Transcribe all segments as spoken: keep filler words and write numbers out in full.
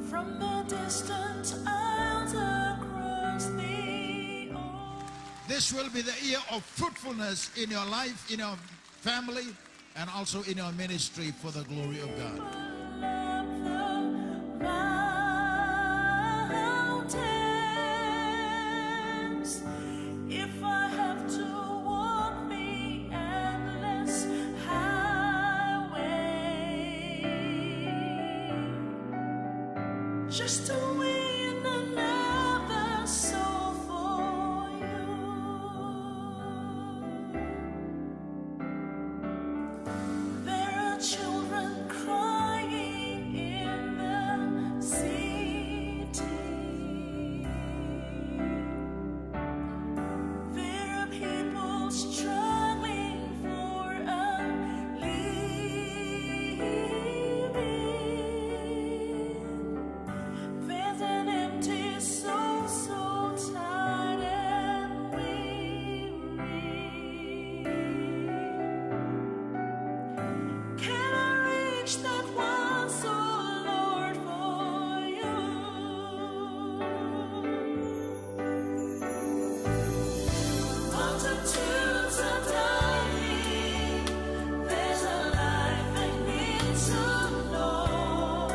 From the distant isles across the ocean. This will be the year of fruitfulness in your life, in your family, and also in your ministry for the glory of God. Mountains, if I have to walk the endless highway, just to win another soul for you. There are children crying in the city. There are people struggling for a living. There's an empty soul, so tired and weary. Can I reach that one soul, Lord, for you? Multitudes are dying. There's a life I need to know.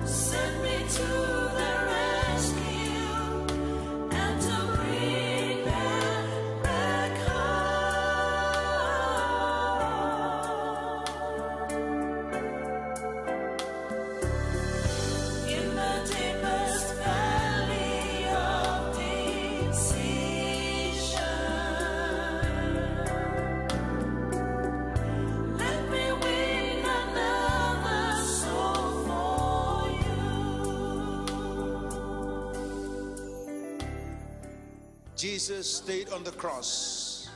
Send me to the rescue and to bring them back home. In the deepest valley of decision, let me win another soul for you. Jesus stayed on the cross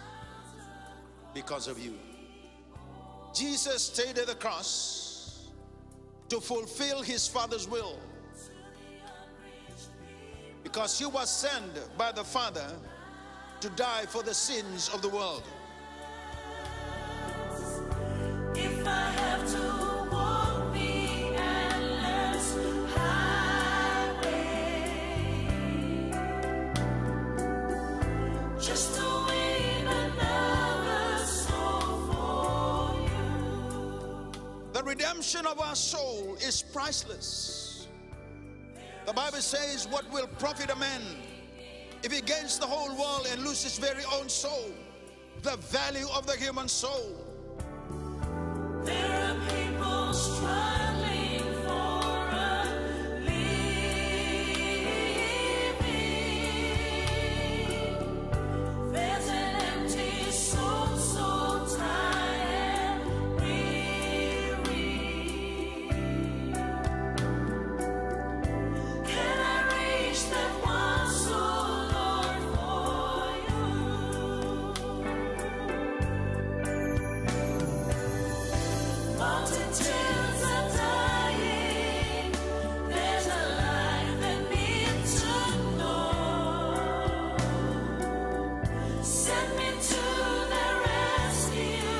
because of you. Jesus stayed at the cross to fulfill his Father's will, because he was sent by the Father to die for the sins of the world. If I have to walk the endless highway, just to win another soul for you. The redemption of our soul is priceless. The Bible says, "What will profit a man if he gains the whole world and lose his very own soul?" The value of the human soul. There are people struggling for a living. There's an empty soul, so tired and weary. Can I reach that one soul, Lord, for you? Multitudes are dying. There's a life I need to know. Send me to the rescue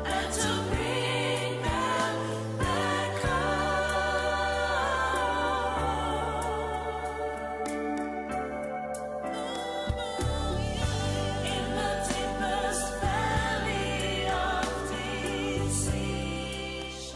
and to bring them back home. In the deepest valley of decision.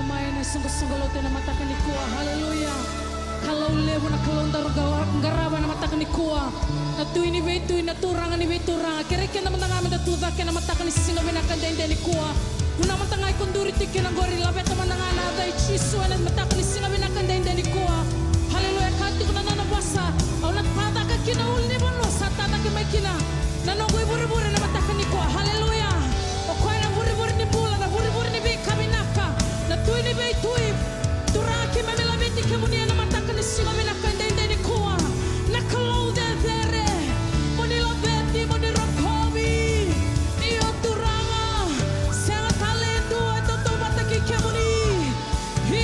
Mai na soqosoqo lotu ena mataka nikua. Haleluya. Kalou levu na Kalou daru qara-, qarava ena mataka nikua. Na Tui ni veitui, na Turaga ni veituraga. Kerei keda mada ga meda tu cake ena mataka ni siga vinaka edaidai nikua. Vuna mada ga iko duri tiko kina qori, laveta mada ga na yaca i Jisu ena mataka ni siga vinaka edaidai nikua. Haleluya. Kaya tiko na nona vosa, au na tacake ki na ulunivanua sa tacake mai kina na noqu ivurevure ena mataka nikua. Haleluya. O koya na vurevure ni bula, na vurevure ni veika vinaka, na Tui ni veitui. Turaga, keimami laveti kemuni ena mataka ni siga vinaka edaidai nikua. Na Kalou cecere, mo ni laveti, mo ni rokovi. Io Turaga, sega tale e dua e tautauvata kei kemuni.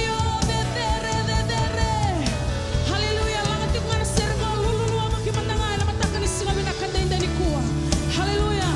Io, cecere, cecere. Haleluya. Laga tiko ga na sere qo, lululu, luluavaki mada ga ena mataka ni siga vinaka edaidai nikua. Haleluya.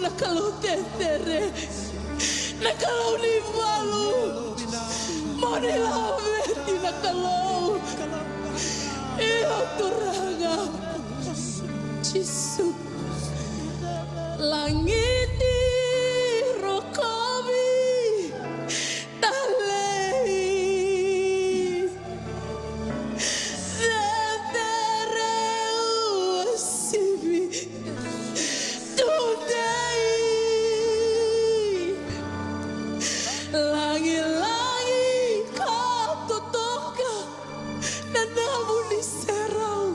Na Kalou cecere, na Kalou ni valu, mo ni laveti na Kalou. Io Turaga Jisu. Lagiti rokovi talei. Cecere uasivi tudei. Lagilagi ka totoka na nomuni serau.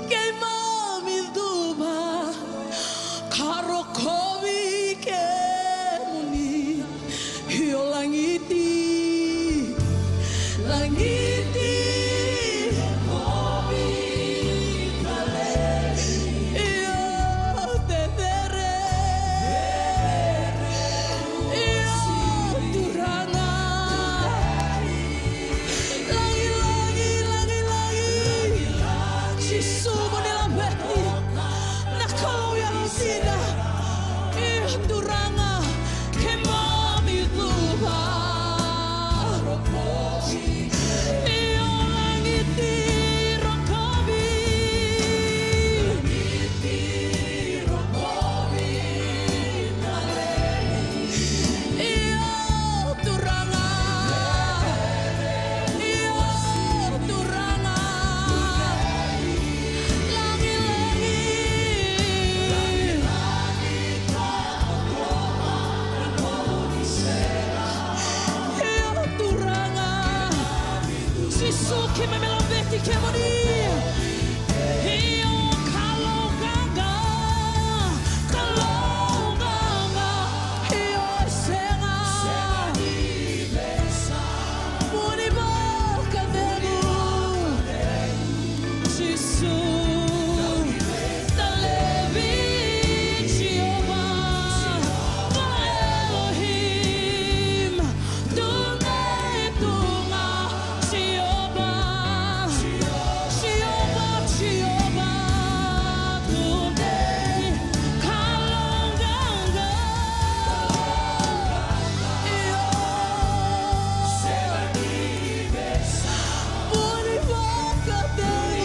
Keimami cuva ka rokovi kemuni. Io lagiti, lagiti. Io cecere. Io Turaga. Lagi, lagi, lagi, lagi. Jisu mo ni laveti. Na Kalou yalodina. Io Turaga. Keimami cuva. Io lagiti rokovi. Io Turaga. Io Turaga. Lagilagi. Io Turaga. Jisu keimami laveti kemuni. Io Kalou qaqa, Kalou qaqa. Io e sega. Mo ni vakacegu. Jisu, Talevi, Jiova, Elohim, tudei tu ga, Jiova, Jiova, Jiova, tudei, Kalou qaqa. Io. Buri vakatau,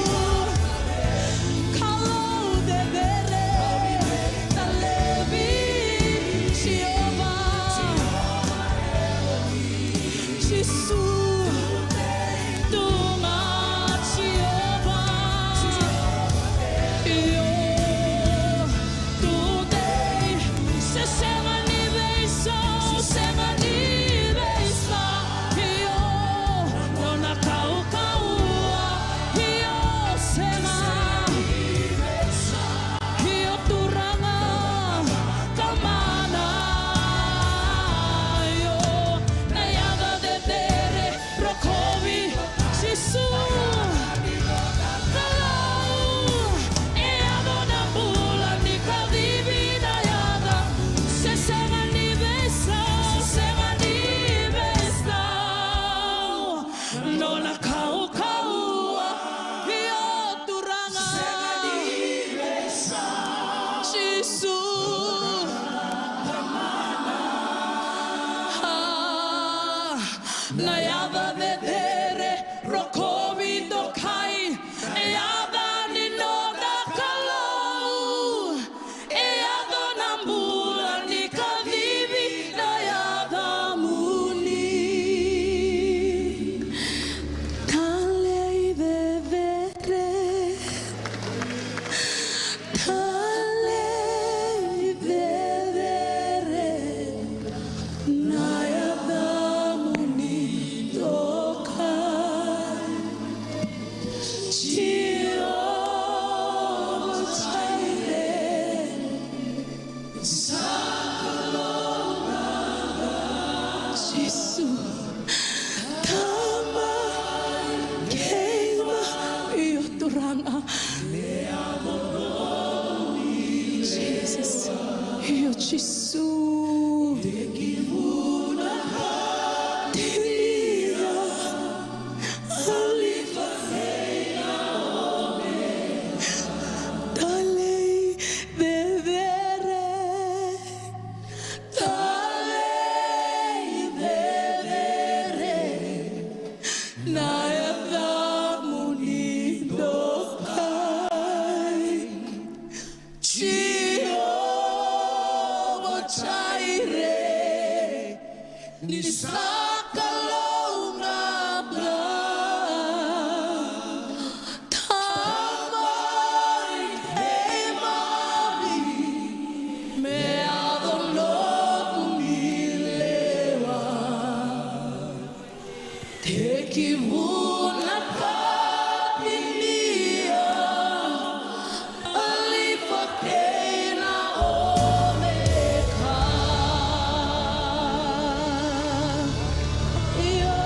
Kalou cecere, Talevi, Jiova, Jisu, tu ga Jiova. Io. Tudei, se sega ni veisau, sega ni veisau. Io, nona kaukauwa, io, sega. Io, Turaga, Tamana, io, na yaca cecere. Rokovi Jisu. Kalou, e yaco na bula ni kacivi na yaca. Se sega ni veisau, sega ni veisau. Nona kaukauwa, io Turaga. Jisu. Ah. Na yaca cecere, rokovi, dokai, e yaca ni noda Kalou, e yaco na bula ni kacivi na yacamuni. Talei cecere. Talei cecere, na yacamuni dokai. Jiova Jaire. Jisu. Tamai keimami, io Turaga. Jesus. Io Jisu. Talei Ni sa Kalou ga bula. Tamai keimami, me yaco nomuni lewa. Tekivu na papinia, Alifa kei na Omeka. Io,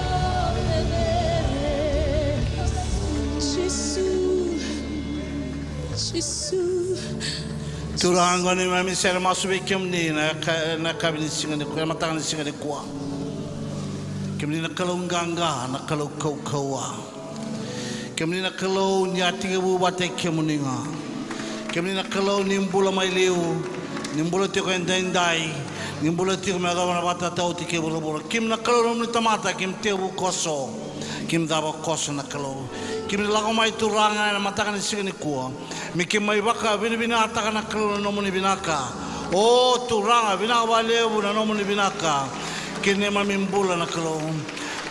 Jisu, Jisu. Turaga, neimami sere masu vei kemuni na ka-, na kavi ni siga ni kua, na mataka ni siga ni kua. Kemuni na Kalou qaqa, na Kalou kaukauwa. Kemuni na Kalou ni a tekivu vata kei kemuni ga. Kemuni na Kalou ni bula mai liu, ni bula tiko e daidai, ni bula tiko me yacova na vakatatauti kei vuravura. Kemuni na Kalou nomuni tamata, kemi tekivu koso, kemi cava koso na Kalou. Kemi lako mai Turaga ena mataka ni siga ni kua. Me kemi mai vakavinavinakataka na Kalou na nomuni vinaka. O Turaga, vinaka vakalevu na nomuni vinaka. Kei neimami bula na Kalou.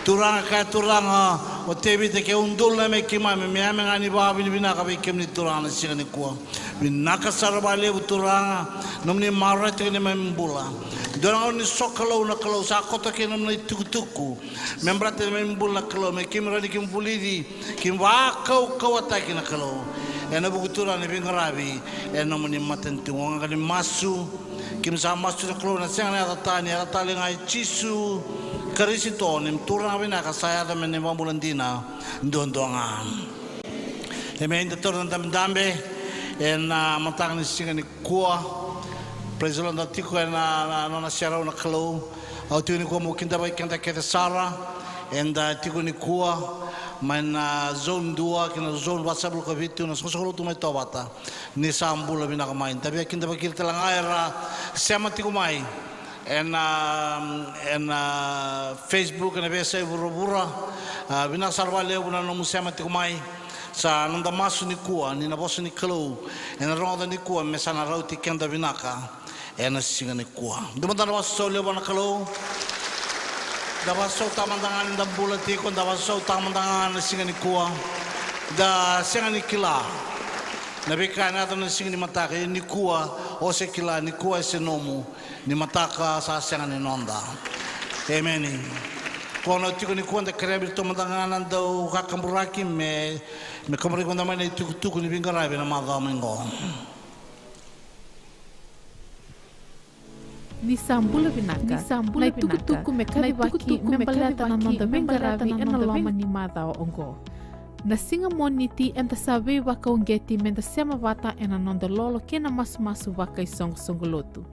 Turaga, kaya Turaga o Tevita, ke udolu na yame keimami, me yame ga ni vakavinavinaka vei kemuni Turaga na siga ni kua. Vinaka sara vakalevu Turaga, nomuni maroroi tiko neimami bula. Dua na gauna ni sokalou na Kalou sa koto kei nomuni itukutuku. Me baleta neimami bula na Kalou, me kemi rawa ni kemi vulici, kemi vakaukauwataki na Kalou. Ena vuku Turaga ni veiqaravi, ena nomuni matanitu. Gaga ni masu, kemi sa masu na Kalou na sega na yaca tani, yaca tale ga i Jisu Karisito, neimami Turaga vinaka sa yaco me neimami vakabula dina duadua ga. Emeni. Da taura na dabedabe ena mataka ni siga ni kua. Praise the Lord, da tiko ena, na, nona serau na Kalou. Au tiko nikua meu kidavaki keda kece sara. Eda tiko nikua mai na zone dua kei na zone vasagavulu ka vitu, na soqosoqo lotu mai Tovata. Ni sa bula vinaka mai. Da via kidavaki ira tale ga era sema tiko mai ena, ena Facebook, ena veiyasai vuravura. A, vinaka sara vakalevu na nomu sema tiko mai. Sa noda masu nikua ni na vosa ni Kalou ena rogoca nikua me sa na rauti keda vinaka ena siga nikua. Dua mada na vakasausau levu vua na Kalou. Da vakasautaka mada ga ni da bula tiko, da vakasautaka mada ga na siga nikua. Da sega ni kila na veika ena yaco na siga ni mataka, ia nikua o se kila, nikua e se nomu, ni mataka sa sega ni noda. Emeni. Ko na tiko nikua, da kerea vei iratou mada ga na dau kakaburaki me, me kaburaki mada mai na itukutuku ni veiqaravi ena macawa mai qo. Ni sa bula vinaka. Ni sa bula vinaka. Na itukutuku me kacivaki me baleta na noda veiqaravi ena loma ni macawa oqo. Na siga Moniti eda sa veivakauqeti meda sema vata ena noda lolo kei na masumasu vakaisoqosoqo lotu.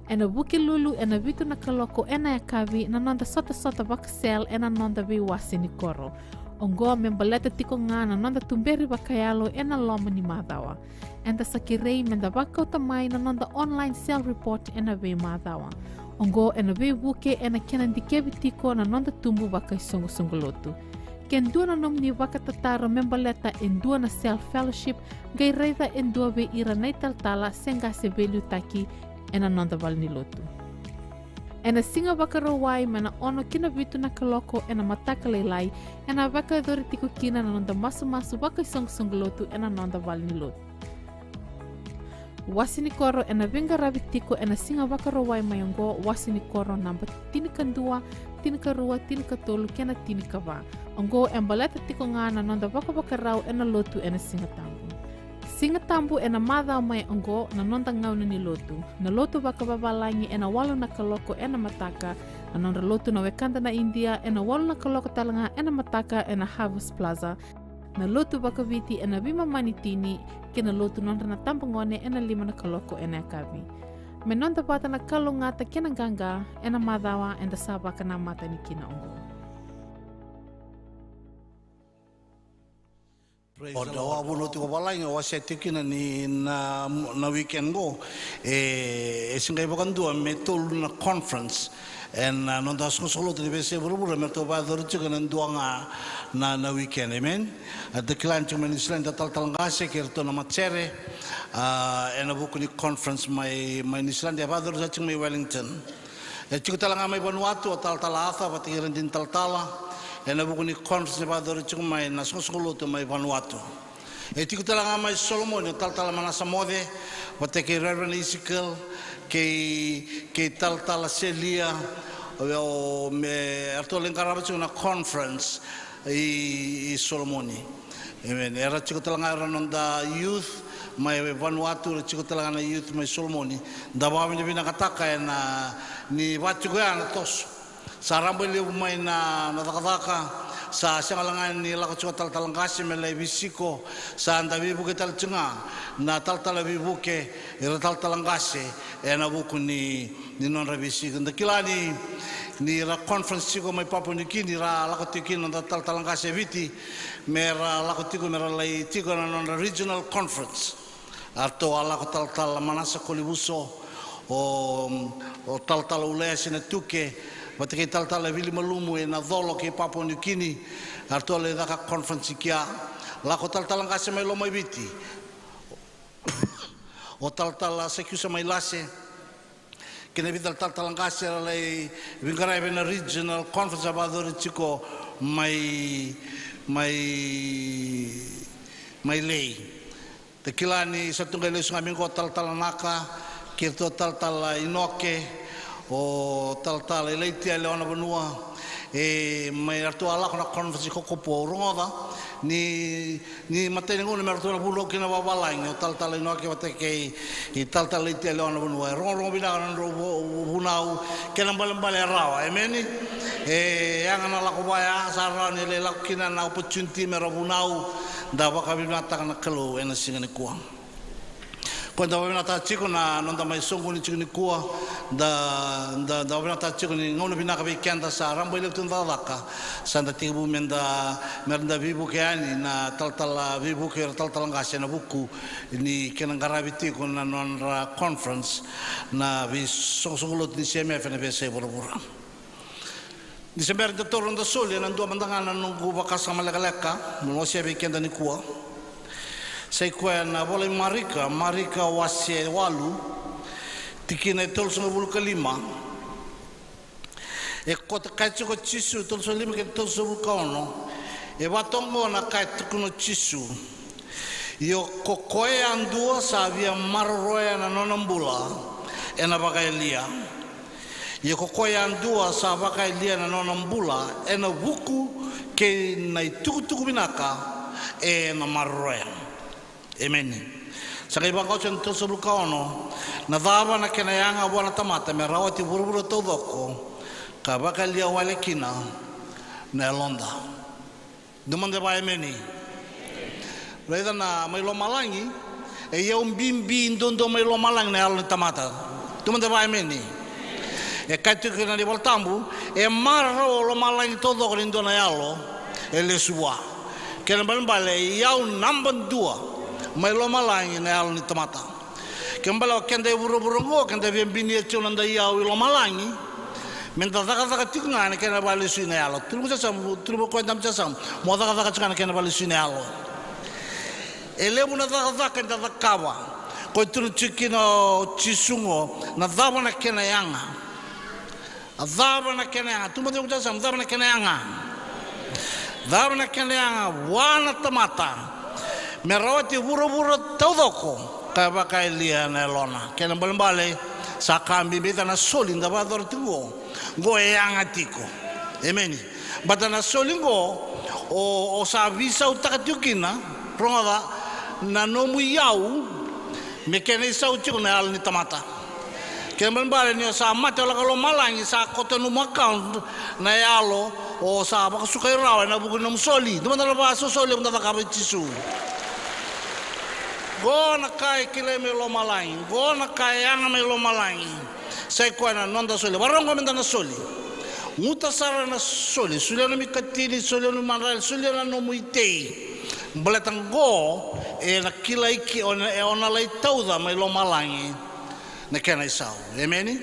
Ena Vukelulu ena vitu na kaloko ena yakavi na noda sotasota vaka-cell ena noda veiwase ni koro. Oqo me baleta tiko ga na noda tuberi vakayalo ena loma ni macawa. Eda sa kerei meda vakauta mai na noda online cell report ena veimacawa. Oqo ena veivuke ena kena dikevi tiko na noda tubu vakaisoqosoqo lotu. Ke dua na nomuni vakatataro me baleta e dua na cell fellowship, qai raica e dua vei ira na italatala se qase veiliutaki ena noda valenilotu. Ena Siga Vakarauwai mai na ono ki na vitu na kaloko ena mataka lailai, ena vakayacori tiko kina na noda masumasu vakaisoqosoqo lotu ena noda valenilotu. Wase ni koro ena veiqaravi tiko ena Siga Vakarauwai mai oqo, wase ni koro naba tinikadua, tinikarua, tinikatolu kei na tinikava. Oqo e baleta tiko ga na noda vakavakarau ena lotu ena Siga Tabu. Siga Tabu ena macawa mai oqo na noda gauna ni lotu. Na lotu vakavavalagi ena walu na kaloko ena mataka, na nodra lotu na wekada na Idia ena walu na kaloko tale ga ena mataka ena Harvest Plaza. Na lotu vakaviti ena veimama ni tini, kei na lotu nodra na tabagone ena lima na kaloko ena yakavi. Me noda vata na kalougata kei na qaqa ena macawa eda sa vakanamata yani kina oqo. Praise the Lord. O da wavunau tiko valagi, o wasea tiko kina ni na, na weekend qo e, e se qai vakadua me tolu na conference. Ena, a, noda soqosoqo lotu ni veiyasai vuravura me ratou vakayacori tiko ena dua ga na, na weekend, amen. A, da kila tiko mai Niusiladi na talatala qase kei iratou na matasere, a, ena vuku ni conference mai, mai Niusiladi, e vakayacori tiko mai Wellington. E tiko tale ga mai Vanuatu o talatala Arthur vata kei ira dina talatala ena vuku ni conference e vakayacori tiko mai na soqosoqo lotu mai Vanuatu. E tiko tale ga mai Solomoni o talatala Manasa Moce vata kei Reverend Ezekiel kei, kei talatala Selia, o me eratou lai qarava tiko na conference i, i Solomoni. Amen. Era tiko tale ga era noda youth mai Vanuatu, era tiko tale ga na youth mai Solomoni. Da vakavinavinakataka ena ni vakatiko ya na toso. Sa rabailevu mai na, na cakacaka, sa sega la ga ni lako tiko talatala qase me lai veisiko, sa da veivuke tale tiko ga na talatala veivuke, ira talatala qase, ena vuku ni, ni nodra veisiko. Da kila ni, ni ra conference tiko mai Papua New Guinea, ra lako tiko kina na talatala qase e Viti, me ra lako tiko, me ra lai tiko na nodra regional conference. Eratou a lako talatala Manasa Kolivuso, o, o talatala Ulaiasi Natuke, vata kei talatala Vilimalumu e Nacolo kei Papua New Guinea, eratou a lai caka conference i kea. Lako talatala qase mai Lomaiviti, o talatala Sakiusa mai Lase, kei na vica talatala qase era lai veiqaravi ena regional conference a vakayacori tiko mai, mai, mai Lae. Da kila ni sa tu qai lesu ga mai qo talatala Naka, kei ratou talatala Inoke, o talatala Ilaitia Leona Vanua, e mai ratou a lako na conference i Kokopo. Au rogoca ni, ni matai ni gauna me ratou na vunau kina vavalagi, o talatala Inoke vata kei talatala Ilaitia Leona Vanua. E rogorogo vinaka na nodrau vu-, vunau, kena ibalebale e rawa, emeni. E yaga na lako vaya, sa rawa ni lai lako kina na opportunity me ra vunau. Da vakavinavinakataka na Kalou ena siga nikua. Koya da vakavinavinakataka tiko na noda mai soqoni tiko nikua, da, da, da vakavinavinakataka tiko ni gauna vinaka vei keda, sa rabailevu tu na cakacaka, sa da tekivu me da, me da veivuke yani na talatala veivuke, ira talatala qase ena vuku ni kena qaravi tiko na nodra conference na veisoqosoqo lotu ni C M F ena veiyasai vuravura. Ni se bera ni da taura na noda soli, ena dua mada ga na noqu vakasama lekaleka meu wasea vei keda nikua. Sa i koya na ivola i Marika, Marika wase walu, tikina e tolusagavulu ka lima. E koto, kaya tiko o Jisu, tolusagavulu ka lima kei na tolusagavulu ka ono. E vaka oqo na ka e tukuna o Jisu: Io, ko koya yadua sa via maroroya na nona bula, ena vakayalia. Ia ko koya yadua sa vakayalia na nona bula ena vuku kei na itukutuku vinaka, ena maroroya. Emeni. Sa qai vaqo tiko na tolusagavulu ka ono: Na cava na kena yaga vua na tamata me rawati vuravura taucoko, ka vakayalia wale kina na yaloda? Dua mada e vaka emeni. Raica na mai lomalagi, e iyau bibi duadua mai lomalagi na yalo ni tamata. Dua mada e vaka emeni. E kaya tiko kina na iVola Tabu, e marau o lomalagi taucoko ni dua na yalo e lesu vua. Kena ibalebale, e iyau naba dua mai lomalagi na yalo ni tamata. Kena ibalebale o keda e vuravura oqo, keda via binia tiko na noda iyau i lomalagi, me da cakacaka tiko ga na kena vakalesui na yalo. Tukuna vei koya e dabe ni yasana, mo cakacaka tiko ga na kena vakalesui na yalo. E levu na cakacaka eda cakava. Koya e tukuna tiko kina o Jisu oqo, na cava na kena yaga? A cava na kena yaga? Tukuna vei koya e dabe ni yasana, cava na kena yaga? Cava na kena yaga vua na tamata me rawati vuravura taucoko, ka vakayalia na yalona? Kena ibalebale, sa ka bibi, baleta na soli da vakayacora tiko oqo, oqo e yaga tiko. Emeni. Baleta na soli oqo, o, o sa veisautaka tiko kina, rogoca, na nomu iyau me kena isau tiko na yalo ni tamata. Kena ibalebale, ni o sa mate, o lako i lomalagi, sa koto ena nomu account na yalo o sa vakasukai rawa ena vuku ni nomu soli. Dua mada na vakasolisoli levu da cakava vei Jisu. Oqo na ka e kilai mai lomalagi, oqo na ka e yaga mai lomalagi. Sa i koya na noda soli. Vakarau oqo me da na soli. Guta sara na soli. Solia na nomu ikatini, solia na nomu imadrali, solia na nomu itei. Baleta oqo ena kilai ki, o na, o na lai tauca mai lomalagi na kena isau. Emeni.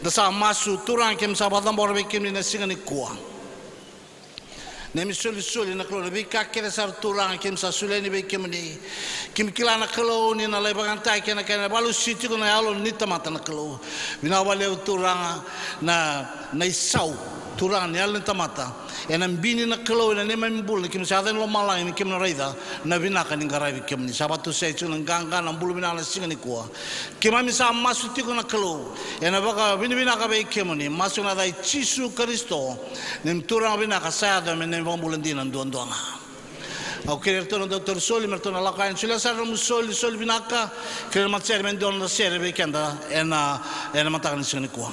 Da sa masu. Turaga, keimami sa vakacabora vei kemuni na siga nikua. Neimami solisoli na Kalou na veika kece sara Turaga keimami sa solia yani vei kemuni. Keimami kila na Kalou ni na lai vakayagataki ena kena valusi tiko na yalo ni tamata na Kalou. Vinaka vakalevu Turaga na, na isau Turaga ni yalo ni tamata. Ena bini na Kalou ena neimami bula ni keimami sa yaco ena lomalagi ni keimami na raica na vinaka ni qaravi kemuni. Sa vatusa tiko na qaqa na bula vinaka na siga nikua. Keimami sa masu tiko na Kalou ena vakavinavinaka vei kemuni, masu ena yaca i Jisu Karisito, neimami Turaga vinaka sa yaco me neimami vakabula dina duadua ga. Au kerei iratou na dautori soli me ratou na lako yani solia sara na nomu soli, soli vinaka. Kerei na matasere me dua na sere vei keda ena, ena mataka ni siga nikua.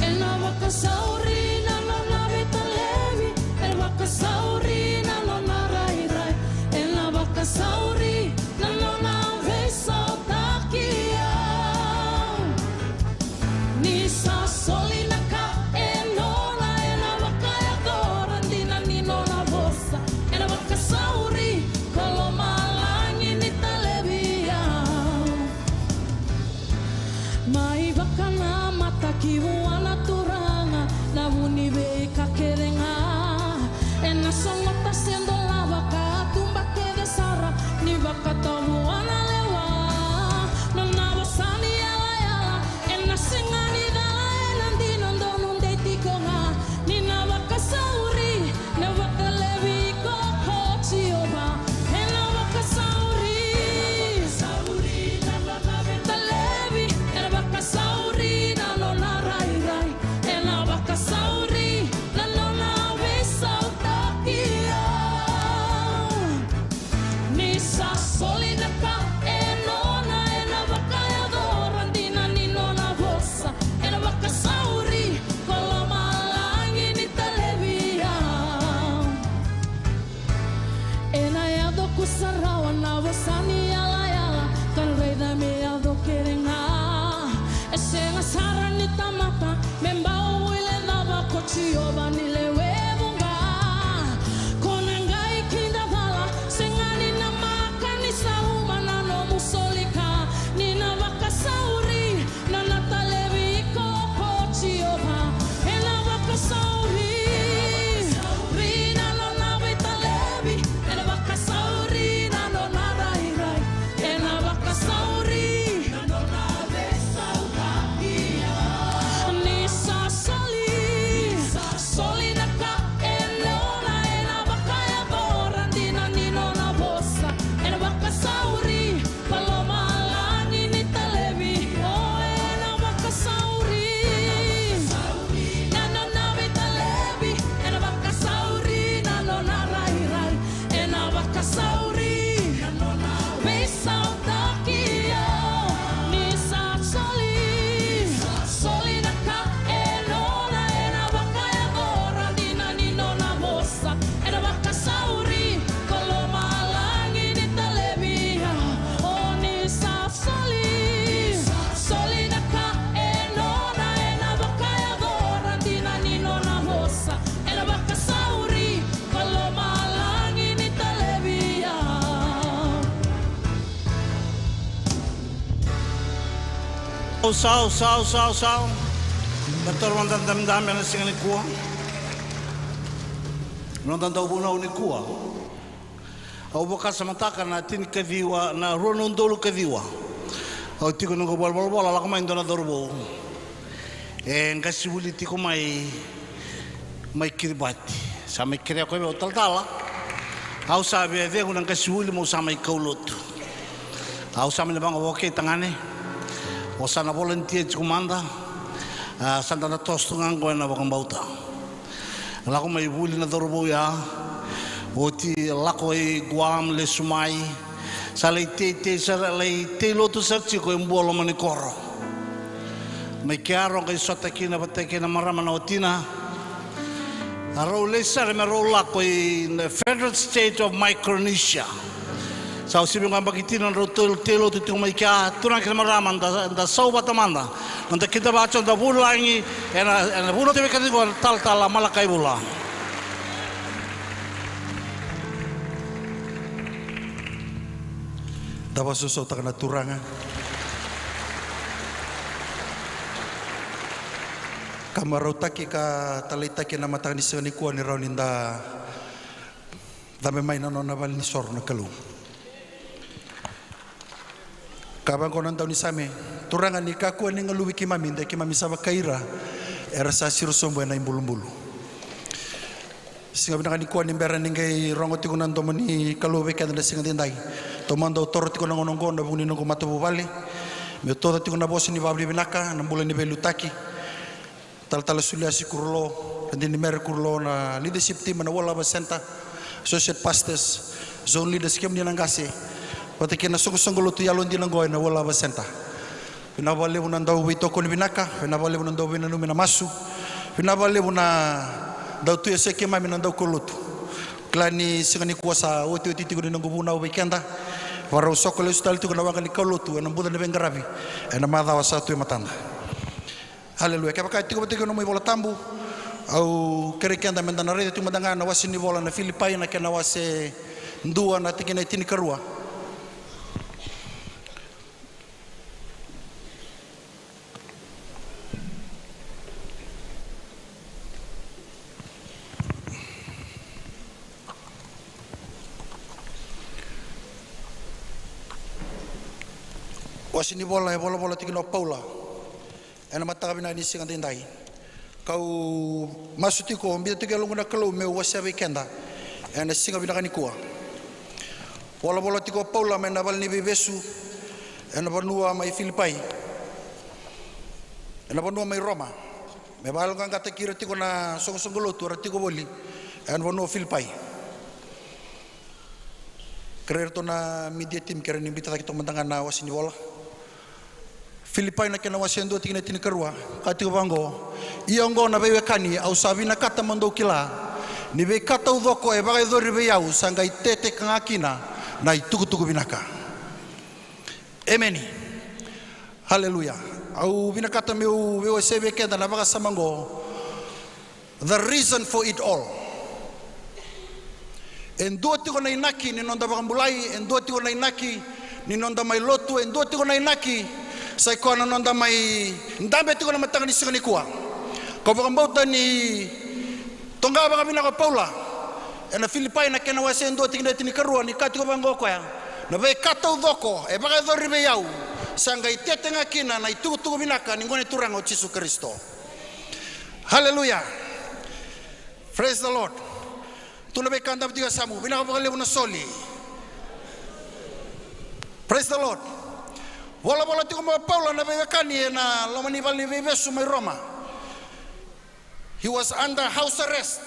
Ena vakasauri na nona veitalevi, ena vakasauri na nona rairai, ena vakasauri na nona veisautaki au. Ni sa soli na ka e nona, ena vakayacora dina ni nona vosa, ena vakasauri ko lomalagi ni talevi au. Mai vakanamata ki vua na Turaga na vu ni veika kece ga. Ena sogota se dolava ka tuba kece sara ni vakatau vua na lewa. Nona vosa ni yalayala ena sega ni cala, ena dina donu dei tiko ga. Ni na vakasauri na vatalevi ko, ko Jiova, ena vakasauri. Talevi, ena vakasauri na nona rairai, ena vakasauri na nona veisautaki au. Ni sa soli na ka e nona, ena vakayacora dina ni nona vosa, ena vakasauri ko lomalagi ni talevi au. Ena yaco kusarawa na vosa ni yalayala, ka raica me yaco kece ga. E sega sara ni tamata me bau ilecava ko Jiova ni lewe vuqa. Ko na qai kidacala, sega ni namaka ni sa uma na nomu soli ka. Ni na vakasauri na nona talevi ko, ko Jiova, ena vakasauri. Ri na nona veitalevi, ena vakasauri na nona rairai, ena vakasauri. Ni sa soli, soli na ka e nona, ena vakayacora dina ni nona vosa, ena vakasauri, ka lomalagi ni talevi, o ena vakasauri. Na nona veitalevi, ena vakasauri, na nona rairai, ena vakasauri. Veisautaki au ni sa soli. Soli na ka e nona, ena vakayacora dina ni nona vosa, ena vakasauri, ka lomalagi ni talevi au. O ni sa soli. Soli na ka e nona, ena vakayacora dina ni nona vosa, ena vakasauri, ka lomalagi ni talevi au. Sau, sau, sau, sau, sau. Datou mada dabedabe ena siga nikua. Noda dauvunau nikua. Au vakasamataka na tinikaciwa, na rua na udolu kaciwa. Au tiko noqu valenivolavola, lako mai dua na cauravou. E qasenivuli tiko mai, mai Kiribati. Sa mai kerea koya vei au, talatala. Au sa via cegu na qasenivuli meu sa mai kaulotu. Au sa mai na vaqo, okay tagane. O sa na volunteer tiko mada. A, sa da na toso tu ga qo ena vakabauta. Lako mai vuli na cauravou ya, oti lako i Guam, lesu mai. Sa lai teitei sara, lai tei lotu sara tiko e Bua Lomanikoro. Mai kea rau qai sota kina vata kei na marama na watina. A rau lai sara me rau lako i na Federated State of Micronesia. Sa uasivi ga baki tini na nodrau tei lotu tiko mai kea, turaga kei na marama, da, da sau vata mada. Na noda kidavaki na vulagi, ena, ena vunauti vei keda tiko na talatala Malakai Vula. Da vakasausautaka na Turaga. Ka marautaki ka taleitaki na mataka ni siga nikua ni rawa ni da cabe mai na nona vale ni soro na Kalou. Ka vaqo na daunisame, Turaga ni kakua ni galuvi keimami, de keimami sa vakaira era sa siro sobu ena ibulubulu. Siga vinaka nikua ni bera ni qai rogo tiko na domo ni Kalou vei keda na siga daidai. Taumada au toro tiko na gauna oqo na vuku ni noqu matavuvale. Meu toca tiko na vosa ni vakavinavinaka, na bula ni veiliutaki. Talatala Suliasi Kurulo, Radini Mere Kurulo, na leadership team na World Harvest Centre, associate pastors, zone leaders, kemuni na qase. Vata kei na soqosoqo lotu yalodina oqo ena World Harvest Centre. Vinaka vakalevu na dau veitokoni vinaka, vinaka vakalevu na dau veinanumi na masu, vinaka vakalevu na dau tu e se keimami na daukaulotu. Kila ni siga nikua sa otioti tiko ni noqu vunau vei keda. Varau soko lesu tale tiko na waqa ni kaulotu ena buca ni veiqaravi ena macawa sa tu e matada. Aleluya. Kevaka e tiko vata tiko na nomu iVola Tabu, au kerei keda meda na raica tiko mada ga na wase ni vola na Filipai na kena wase dua na tikina e tinikarua. Wase ni vola e volavola tiko o Paula ena mataka vinaka ni siga daidai. Kau masu tiko, biuta tiko e yaloqu na Kalou meu wasea vei keda ena siga vinaka nikua. Volavola tiko o Paula mai na vale ni veivesu ena vanua mai Filipai, ena vanua mai Roma, me vakayaloqaqataki ira tiko na soqosoqo lotu era tiko voli ena vanua o Filipai. Kerei iratou na media team, kerei ni biuta cake toka mada ga na wase ni vola. Filipai na kena wase dua tikina e tinikarua, ka tiko vaqo: Ia oqo na veiwekani, au sa vinakata mo dou kila ni veika taucoko e vakayacori vei au sa qai tete ga kina na itukutuku vinaka. Emeni. Aleluya. Au vinakata meu veiwasei vei keda na vakasama oqo. The reason for it all. E dua tiko na inaki ni noda vakabulai, e dua tiko na inaki ni noda mai lotu, e dua tiko na inaki sa i koya na noda mai dabe tiko na mataka ni siga nikua. Kau vakabauta ni toqa vakavinaka o Paula ena Filipai na kena wase dua tikina e tinikarua, ni ka tiko vaqo o koya: Na veika taucoko e vakayacori vei au sa qai tete ga kina na itukutuku vinaka ni Gone Turaga o Jisu Karisito. Haleluya. Praise the Lord. Tu na veika dabe tiko e yasamu, vinaka vakalevu na soli. Praise the Lord. Volavola tiko mai o Paula na veiwekani ena loma ni vale ni veivesu mai Roma. He was under house arrest.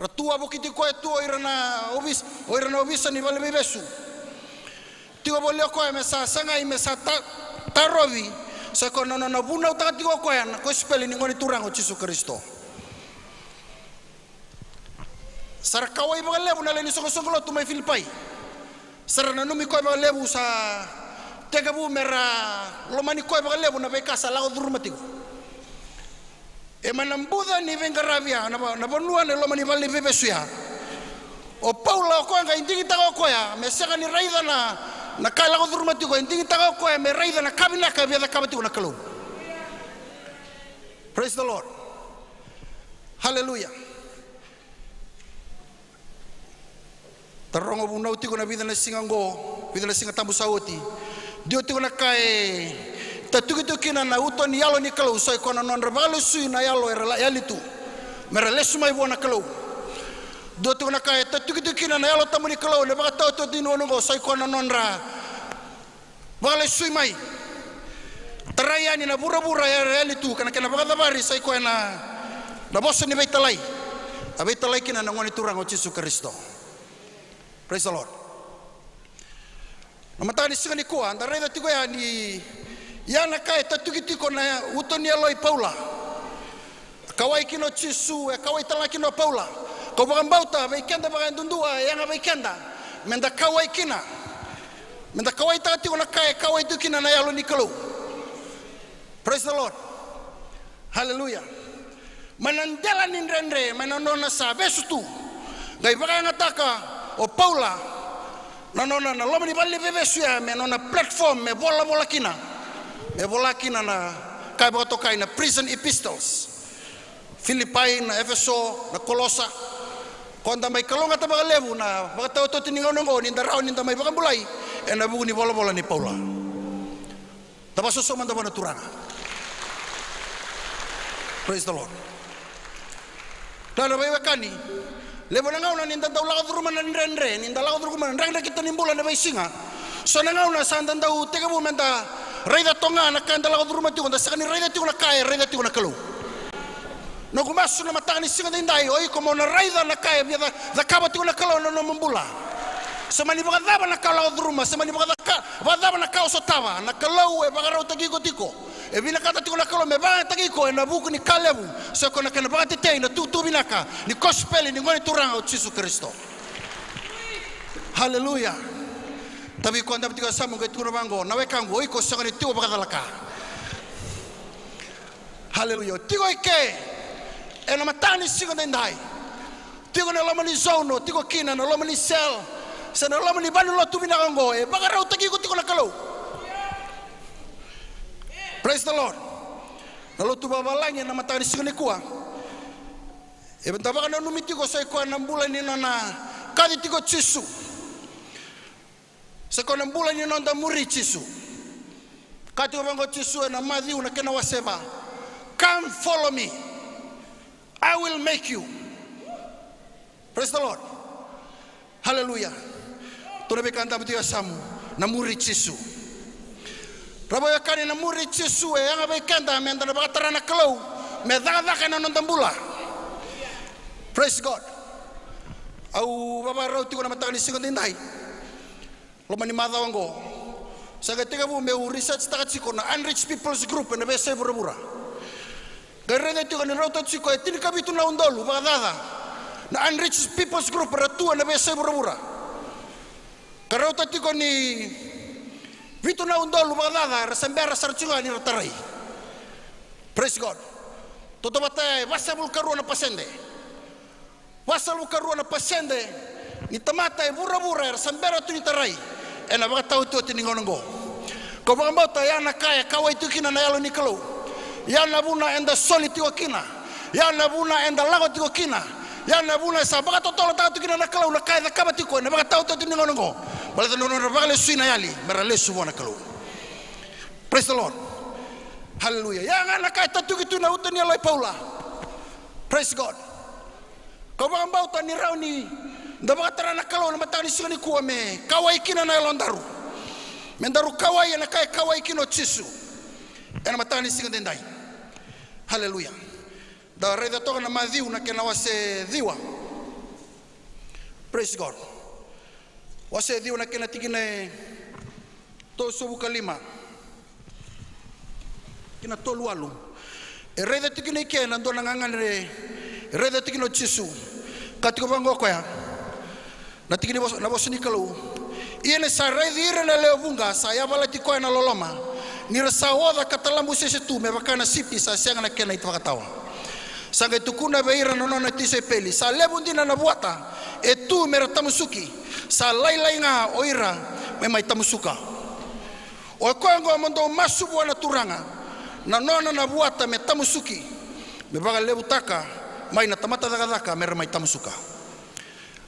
Ra tu wavokiti koya tu o ira na ovisa, o ira na ovisa ni vale ni veivesu. Tiko voli o koya me sa sagai, me sa ta-, tarovi, sa i koya na nona vunautaka tiko o koya na kosipeli ni Gone Turaga o Jisu Karisito. Sa ra kauwai vakalevu na lewe ni soqosoqo lotu mai Filipai. Sa ra nanumi koya vakalevu, sa tekivu me ra lomani koya vakalevu na veika sa lako curuma tiko. E mai na buca ni veiqaravi ya, na va-, na vanua na loma ni vale ni veivesu ya. O Paula o koya qai digitaka o koya me sega ni raica na, na ka e lako curuma tiko, e digitaka o koya me raica na ka vinaka e via cakava tiko na Kalou. Praise the Lord. Haleluya. Taroga vunau tiko na vica na siga oqo, vica na Siga Tabu sa oti. Dua tiko na ka e tatukituki kina na uto ni Yalo ni Kalou, sa i koya na nodra vakalesui na yalo era la-, yali tu me ra lesu mai vua na Kalou. Dua tiko na ka e tatukituki kina na Yalo Tabu ni Kalou ena vakataotioti ni vanua oqo, sa i koya na nodra vakalesui mai. Tarai yani na vuravura era yali tu, ka na kena vakacavari sa i koya na, na vosa ni veitalai. A veitalai kina na Gone Turaga o Jisu Karisito. Praise the Lord. Na mataka ni siga nikua, da raica tiko yani, ya na ka e tatuki tiko na uto ni yalo i Paula. Kauwai kina o Jisu, e kauwai tale ga kina o Paula. Kau vakabauta vei keda vakayadudua, e yaga vei keda me da kauwai kina Me da kauaitaka tiko na ka e kauai tiko kina na Yalo ni Kalou. Praise the Lord. Hallelujah. Mai na dela ni dredre, mai na nona sa vesu tu. Qai vakayagataka o Paula na nona, na loma ni vale ni veivesu ya me nona platform me volavola kina. Me vola kina na ka e vakatokai na prison epistles. Filipai, na Efeso, na Kolosa. Ko da mai kalougata vakalevu na vakataotioti ni gauna oqo ni da rawa ni da mai vakabulai ena vuku ni volavola nei Paula. Da vakasoso mada vua na Turaga. Praise the Lord. Na, na veiwekani, levu na gauna ni da dau lako curuma na dredre, ni da lako curuma na dredre kita ni bula na veisiga. So na gauna sa da dau tekivu me da raica toka ga na ka eda lako curuma tiko, da sega ni raica tiko na ka e raica tiko na Kalou. Noqu masu na mataka ni siga daidai, o iko mo na raica na ka e via ca-, cakava tiko na Kalou ena nomu bula. Se mani vakacava na ka o lako curuma, se mani vakacaka-, vakacava na ka o sotava, na Kalou e vakarautaki iko tiko. E vinakata tiko na Kalou me vakayagataki iko ena vuku ni ka levu, se ko na kena vakatetei na tukutuku vinaka ni kosipeli ni Gone Turaga o Jisu Karisito. Haleluya. Tavi koya dabe tiko e yasamu qai tukuna vaqo, na wekaqu, o iko sega ni tiko vakacalaka. Haleluya. O tiko i ke ena mataka ni siga daidai. Tiko na loma ni zone o tiko kina, na loma ni cell, se na loma ni valenilotu vinaka oqo, e vakarautaki iko tiko na Kalou. Praise the Lord. Na lotu vavalagi ena mataka ni siga nikua, eda vakananumi tiko sa i koya na bula ni nona kaci tiko Jisu. Sa i koya na bula ni noda muri Jisu. Ka tiko vaqo Jisu ena Maciu na kena wase va, "Come follow me, I will make you." Praise the Lord. Haleluya. Tukuna vei koya dabe tiko e yasamu, na muri Jisu. Ra veiwekani, na muri Jisu e yaga vei keda me da na vakatara na Kalou me cakacaka ena noda bula. Praise God. Au vavarau tiko na mataka ni siga daidai, loma ni macawa oqo, sa qai tekivu meu research taka tiko na unreached people's group ena veiyasai vuravura. Qai raica tiko ni rauta tiko e tinikavitu na udolu vakacaca na unreached people's group era tu ena veiyasai vuravura. Ka rauta tiko ni vitu na udolu vakacaca era se bera sara tiko ga ni ra tarai. Praise God. Tautauvata e vasagavulu ka rua na pasede. Vasagavulu ka rua na pasede ni tamata e vuravura era se bera tu ni tarai ena vakataotioti ni gauna oqo. Kau vakabauta ya na ka e kauai tiko kina na Yalo ni Kalou. Ya na vuna eda soli tiko kina. Ya na vuna eda lako tiko kina. Ya na vuna e sa vakatotolotaka tiko kina na Kalou na ka e cakava tiko ena vakataotioti ni gauna oqo. Baleta na nona vakalesui na yali me ra lesu vua na Kalou. Praise the Lord. Hallelujah. Ya ga na ka e tatuki tu na uto ni yalo i Paula. Praise God. Kau vakabauta ni rawa ni da vakatara na Kalou ena mataka ni siga nikua me kauai kina na yalodaru. Me daru kauai ena ka e kauai kina o Jisu ena mataka ni siga daidai. Haleluya. Da raica toka na Maciu na kena wase ciwa. Praise God. Wase ciwa na kena tikina e tolusagavulu ka lima kei na tolu walu. E raica tiko kina i ke na dua na gagadre, e raica tiko kina o Jisu. Ka tiko vaqo o koya na tiki ni vosa, na vosa ni Kalou. Ia ni sa raici ira na lewe vuqa, sa yavalati koya na loloma, ni ra sa oca ka talabusese tu me vaka na sipi sa sega na kena ivakatawa. Sa qai tukuna vei ira na nona tisaipeli, sa levu dina na vuata e tu me ra tamusuki, sa lailai ga o ira me mai tamusuka. O koya oqo mo dou masu vua na Turaga, na nona na vuata me tamusuki, me vakalevutaka mai na tamata cakacaka me ra mai tamusuka.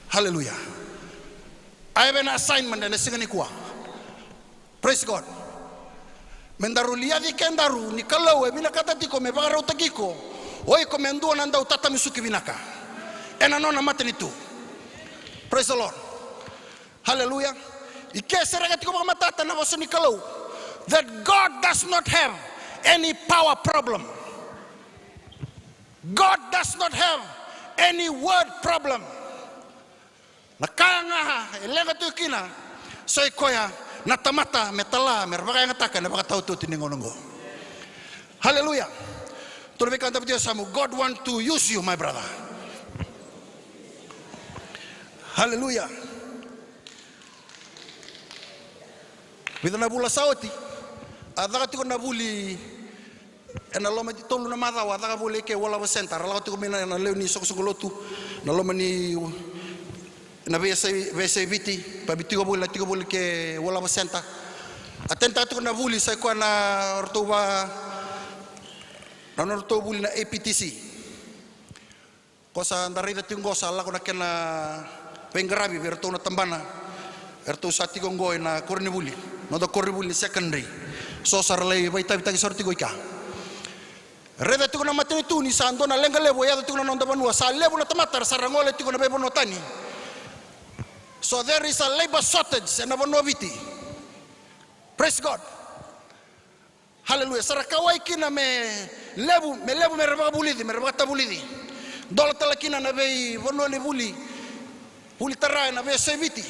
Haleluya. I have an assignment ena siga nikua. Praise God. Me daru liaci kedaru ni Kalou e vinakata tiko me vakarautaki iko, o iko me dua na dau tatamusuki vinaka ena nona matanitu. Praise the Lord. Haleluya. I ke sereka tiko vakamatata na vosa ni Kalou that God does not have any power problem. God does not have any word problem. Na ka ga e leqa tiko kina sa i koya na tamata me tala me ra vakayagataka ena vakataotioti ni gauna oqo. Haleluya. Tukuna vei koya dabe tiko e yasamu, God want to use you, my brother. Haleluya. Vica na vula sa oti, a caka tiko na vuli ena loma ni tolu na macawa, a caka vuli eke World Harvest Centre, a lako tiko mai na, na lewe ni soqosoqo lotu, na loma ni, na veiyasai, veiyasai Viti, pa vei tiko vuli, na tiko vuli ke World Harvest Centre. A tenitaka tiko na vuli, sa i koya na ratou va, na nodratou vuli na A P T C. Ko sa da raica tiko qo sa lako na kena veiqaravi vei iratou na tabana. Eratou sa tiko qo ena koronivuli, noda koronivuli ni secondary. So sa ra lai vakaitavitaki sara tiko i kea. Raica tiko na matanitu ni sa dua na leqa levu e yaco tiko na noda vanua, sa levu na tamata era sa ra gole tiko na veivanua tani. So there is a labor shortage ena vanua Viti. Praise God. Haleluya. Sa ra kauwai kina me levu, me levu me ra vakavulici, me ra vakatavulici. Dola tale kina na veivanua ni vuli, vuli tara ena veiyasai Viti.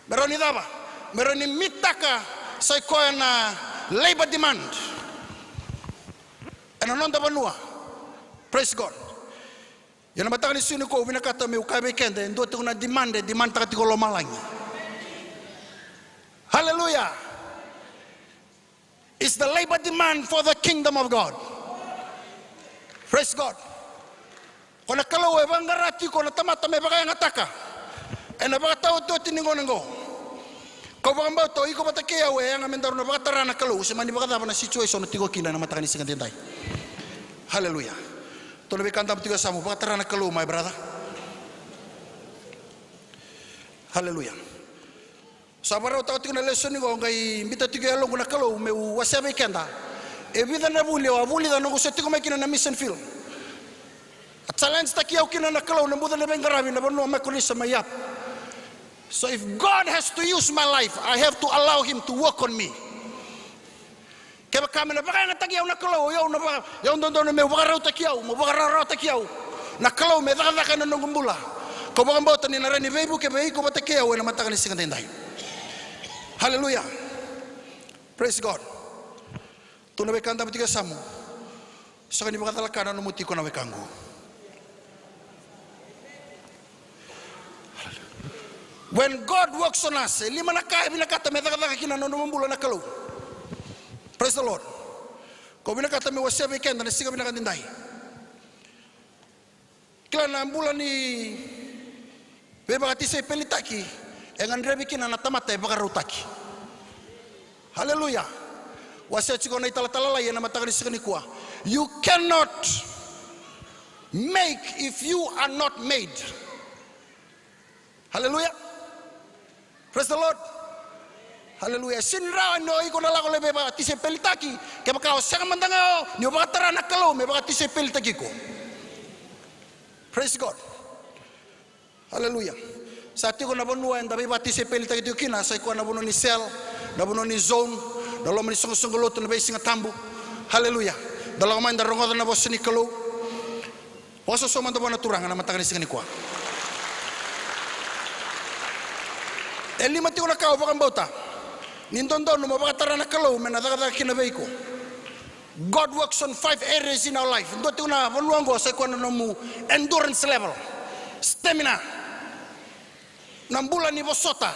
Me rawa ni cava? Me rawa ni mitaka, sa i koya na labor demand ena noda vanua. Praise God. Ia na mataka ni siga nikua au vinakata meu kaya vei keda, e dua tiko na demand e demand taka tiko lomalagi. Haleluya. Is the labor demand for the kingdom of God. Praise God. Ko na Kalou e vaqara tiko na tamata me vakayagataka ena vakataotioti ni gauna oqo. Kau vakabauta o iko vata kei au e yaga me daru na vakatara na Kalou, se mani vakacava na situation o tiko kina ena mataka ni siga edaidai. Haleluya. Tou na veika dabu tiko e yasamu, vakatara na Kalou, my brother. Haleluya. Sa vakarautaka tiko na lesoni qo, qai biuta tiko e yaloqu na Kalou meu wasea vei keda e vica na vuli au a vulica noqu se tiko mai kina na mission field. A challenge taki au kina na Kalou na buca na veiqaravi na vanua Micronesia mai Yap. So if God has to use my life, I have to allow him to work on me. Kevaka me na vakayagataki au na Kalou, o au na vaka, au dodonu meu vakarautaki au, meu vakarawarawataki au na Kalou me cakacaka ena noqu bula. Kau vakabauta ni na rawa ni veivuke vei iko vata kei au ena mataka ni siga edaidai. Haleluya. Praise God. Tou na veika dabu tiko e yasamu. Sega ni vakacalaka na nomu tiko na wekaqu. When God works on us, e lima na ka e vinakata me cakacaka kina na nomu bula na Kalou. Praise the Lord. Kau vinakata meu wasea vei keda na siga vinaka edaidai. Kila na bula ni veivakatisaipelitaki e gadrevi kina na tamata e vakarautaki. Haleluya. Wasea tiko na iTalatala Lalai ena mataka ni siga nikua. You cannot make if you are not made. Haleluya. Praise the Lord. Haleluya. Sega ni rawa ni o iko na lako lai veivakatisaipelitaki kevaka o sega mada ga o ni o vakatara na Kalou me vakatisaipelitaki iko. Praise God. Haleluya. Sa tiko na vanua eda veivakatisaipelitaki tiko kina, sa i koya na vanua ni cell, na vanua ni zone, na loma ni soqosoqo lotu, na veisiga tabu. Haleluya. Da lako mai da rogoca na vosa ni Kalou. Vakasoso mada vua na Turaga na mataka ni siga nikua. E lima tiko na ka au vakabauta ni dodonu mo vakatara na Kalou me na cakacaka kina vei iko. God works on five areas in our life. Dua tiko na vanua oqo sa i koya na nomu endurance level, stamina, na bula ni vosota.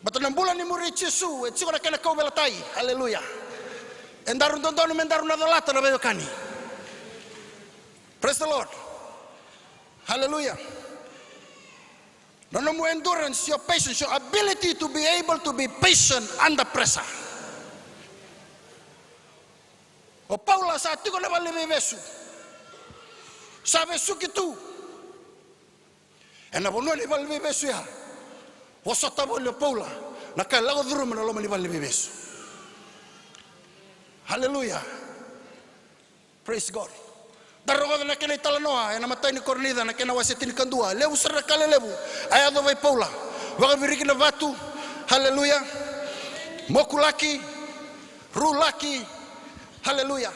Baleta na bula ni muri Jisu e tiko na kena kauveilatai. Haleluya. E daru dodonu me daru na colata na veiwekani. Praise the Lord. Haleluya. Na nomu endurance, your patience, your ability to be able to be patient under pressure. O Paula sa tiko na vale ni veivesu, sa vesuki tu. Ena vanua ni vale ni veivesu ya, vosota voli o Paula na ka e lako curuma na loma ni vale ni veivesu. Haleluya. Praise God. Da rogoca na kena italanoa ena imatai ni Korinica na kena wase tinikadua. Levu sara na ka lelevu a yaco vei Paula. Vakaviriki na vatu. Haleluya. Mokulaki. Rulaki. Haleluya.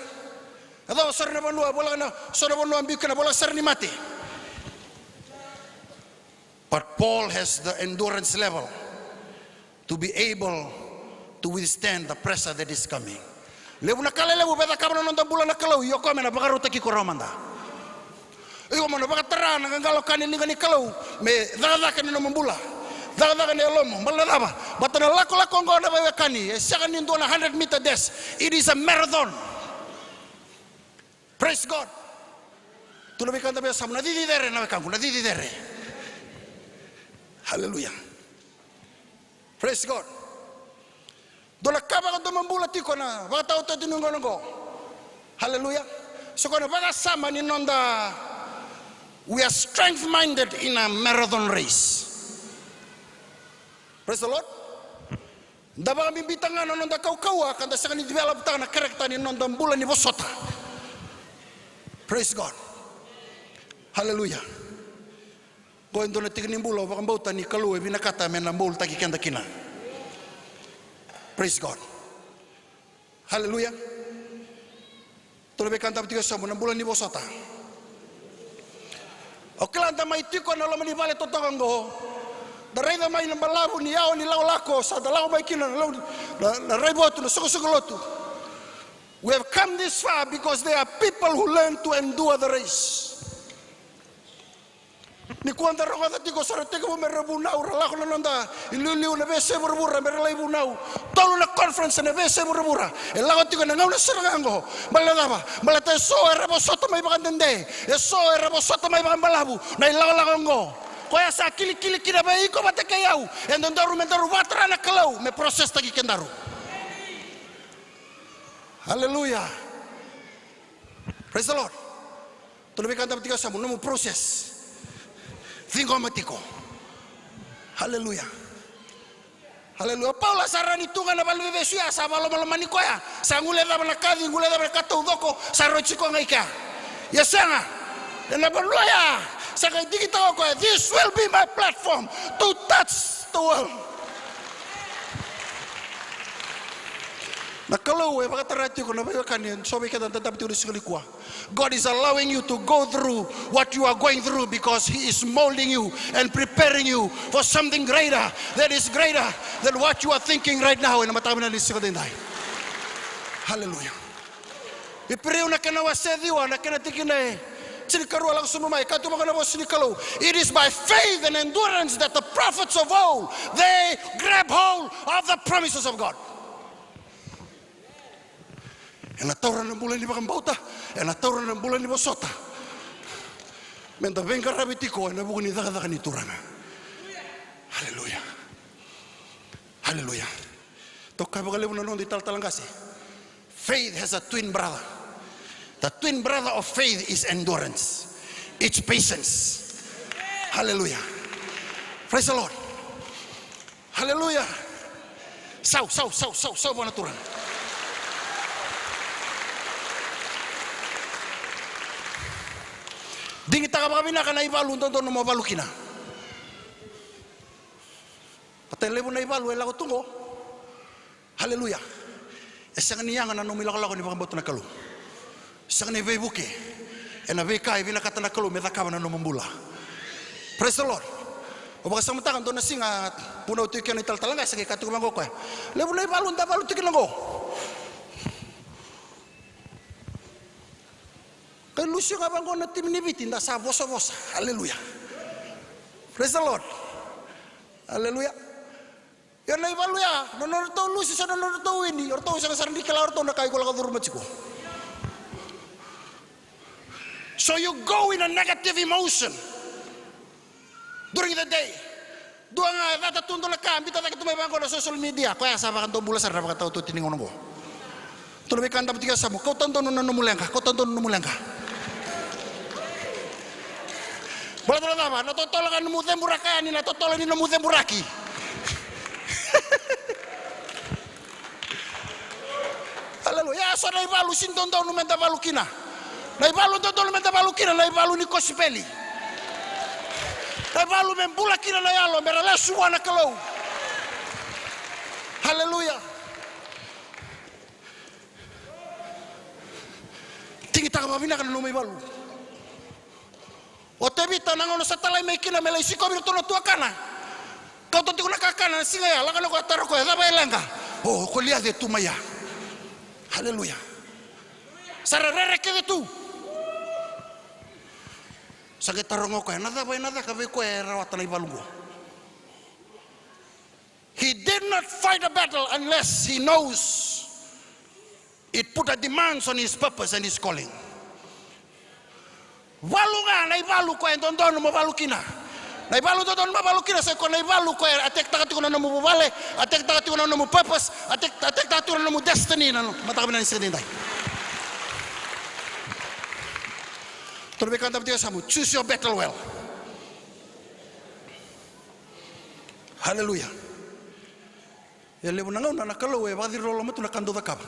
Yacova sara na vanua, voleka na so na vanua biu kina, voleka sara ni mate. But Paul has the endurance level to be able to withstand the pressure that is coming. Levu na ka lelevu e cakava na noda bula na Kalou, ia o koya me na vakarautaki iko rawa mada. Iko mo na vakatara na qaqalo ka ni liga ni Kalou me cakacaka ena nomu bula. Cakacaka na yalomu, baleta na cava? Baleta na lakolako oqo na veiwekani, e sega ni dua na hundred meter dash. It is a marathon. Praise God. Tukuna vei koya e dua na yakavi, na cici cere na wekaqu, na cici cere. Hallelujah. Praise God. Dua na ka vakadomobula tiko na vakataotioti ni gauna oqo. Hallelujah. So koya na vakasama ni noda, we are strength minded in a marathon race. Praise the Lord. Da vakabibitaka ga na noda kaukauwa ka da sega ni developtaka na character ni noda bula ni vosota. Praise God. Hallelujah. Qo e dua na tiki ni bula au vakabauta ni Kalou e vinakata me na boldtaki keda kina. Praise God. Hallelujah. Tukuna vei koya e dua na yakavi, na bula ni vosota. O kila da mai tiko ena loma ni vale totoka oqo. Da raica mai na balavu ni yao ni lakolako, sa da lako mai kina na lau, na, na raivotu, na soqosoqo lotu. We have come this far because there are people who learn to endure the race. Nikua da rogoca tiko sa ra tekivu me ra vunau, ra lako na noda iliuliu na veiyasai vuravura me ra lai vunau. Tolu na conference na veiyasai vuravura e lako tiko ena gauna sara ga oqo. Baleta na cava? Baleta eso era vosota mai vakadede, eso era vosota mai vakabalavu na ilakolako oqo. Koya sa kilikili kina vei iko vata kei au, e dodonu me daru vakatara na Kalou me processtaki kedaru. Hallelujah. Praise the Lord. Tukuna vei koya e dua na yakavi, nomu process. Ciqoma tiko. Hallelujah. Hallelujah. O Paula sa rawa ni tu ga ena vale ni veivesu ya, sa vakalomalomani koya. Sa guilecava na kaci, guilecava na ka taucoko, sa rauti koya ga i kea. Ia sega. Ena vanua ya sa qai digitaka o koya, this will be my platform to touch the world. Na Kalou e vakatara tiko na veiwekani eso vei keda da dabe tiko ena siga nikua. God is allowing you to go through what you are going through because He is molding you and preparing you for something greater, that is greater than what you are thinking right now. Ena mataka vinaka ni siga edaidai. Hallelujah. Iperiu na kena wase ciwa, na kena tikina e tinikarua lako sobu mai, kaya tu vaqo na vosa ni Kalou. It is by faith and endurance that the prophets of old, they grab hold of the promises of God. Ena taura na bula ni vakabauta, ena taura na bula ni vosota. Meda veiqaravi tiko ena vuku ni cakacaka ni Turaga. Hallelujah. Hallelujah. Toka vakalevu na noda italatala qase. Faith has a twin brother. The twin brother of faith is endurance. It's patience. Hallelujah. Praise the Lord. Hallelujah. Sau, sau, sau, sau, sau vua na Turaga. Digitaka vakavinaka na ivalu dodonu mo valu kina. Baleta e levu na ivalu e lako tu qo. Hallelujah. E sega ni yaga na nomu ilakolako ni vakabauta na Kalou. Sega ni veivuke ena veika e vinakata na Kalou me cakava na nomu bula. Praise the Lord. Au vakasamataka dua na siga, vunau tiko kina na italatala qase, sa qai kaya tiko vaqo o koya, levu na ivalu da valu tiko kina qo. Qai lusi ga vaqo na timi ni Viti, da sa vosavosa. Hallelujah. Praise the Lord. Hallelujah. Ia na ivalu ya, na nodratou lusi se na nodratou wini, o ratou sega sara ni kila o ratou na ka iko lako curuma tiko. So you go in a negative emotion during the day. Dua ga e cata tu dua na ka, biuta cake tu mai vaqo na social media, koya sa vakadobula sara na vakataotioti ni gauna oqo. Tukuna vei koya e dua na yakavi, kauta donu na nomu leqa, kauta donu na nomu leqa. Baleta na cava? Na totolo ga ni nomu ceburaka yani, na totolo ni nomu ceburaki. Hallelujah. Ia so na ivalu sega ni dodonu meda valu kina. Na ivalu dodonu meda valu kina na ivalu ni kosipeli. Na ivalu me bula kina na yalo, me ra lesu vua na Kalou. Hallelujah. Digitaka vakavinaka na nomu ivalu. O Tevita na gauna sa talai mai kina me lai sikovi iratou na tuakana, kauta tiko na kakana na siga ya, lako yani o koya, taro o koya, cava e leqa? O, o Koliaci e tu mai ya. Hallelujah. Sa ra rere kece tu. Sa qai taroga o koya, na cava ena caka vei koya e rawata na ivalu qo? fight a battle unless he knows it put a demands on his purpose and his calling. Valu ga na ivalu koya e dodonu mo valu kina. Na ivalu dodonu mo valu kina sa i koya na ivalu koya e attack-taka tiko na nomu vuvale, attack-taka tiko na nomu purpose, attack-taka tiko na nomu destiny. Na mataka vinaka ni siga edaidai, tou na veika dabe tiko e yasamu, choose your battle well. Hallelujah. E levu na gauna na Kalou e vakaciriloloma tu na ka dau cakava.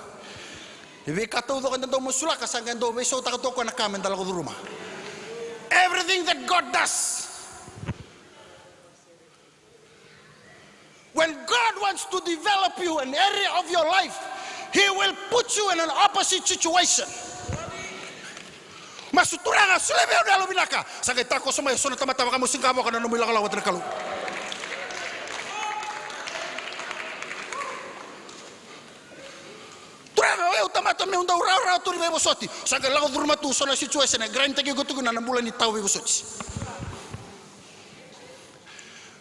E veika taucoko eda dau masulaka sa qai dau veisautaka tu o koya na ka meda lako curuma. Everything that God does, when God wants to develop you an area of your life, He will put you in an opposite situation. Masu, Turaga, solia vei au na yalo vinaka. Sa qai takoso mai e so na tamata vakamosi qavoka na nomu ilakolako vata na Kalou. Turaga, o yau tamata meu dau rawarawa tu ni veivosoti. Sa qai lako curuma tu so na situation e grind-taki iko tu kina na bula ni tawa veivosoti.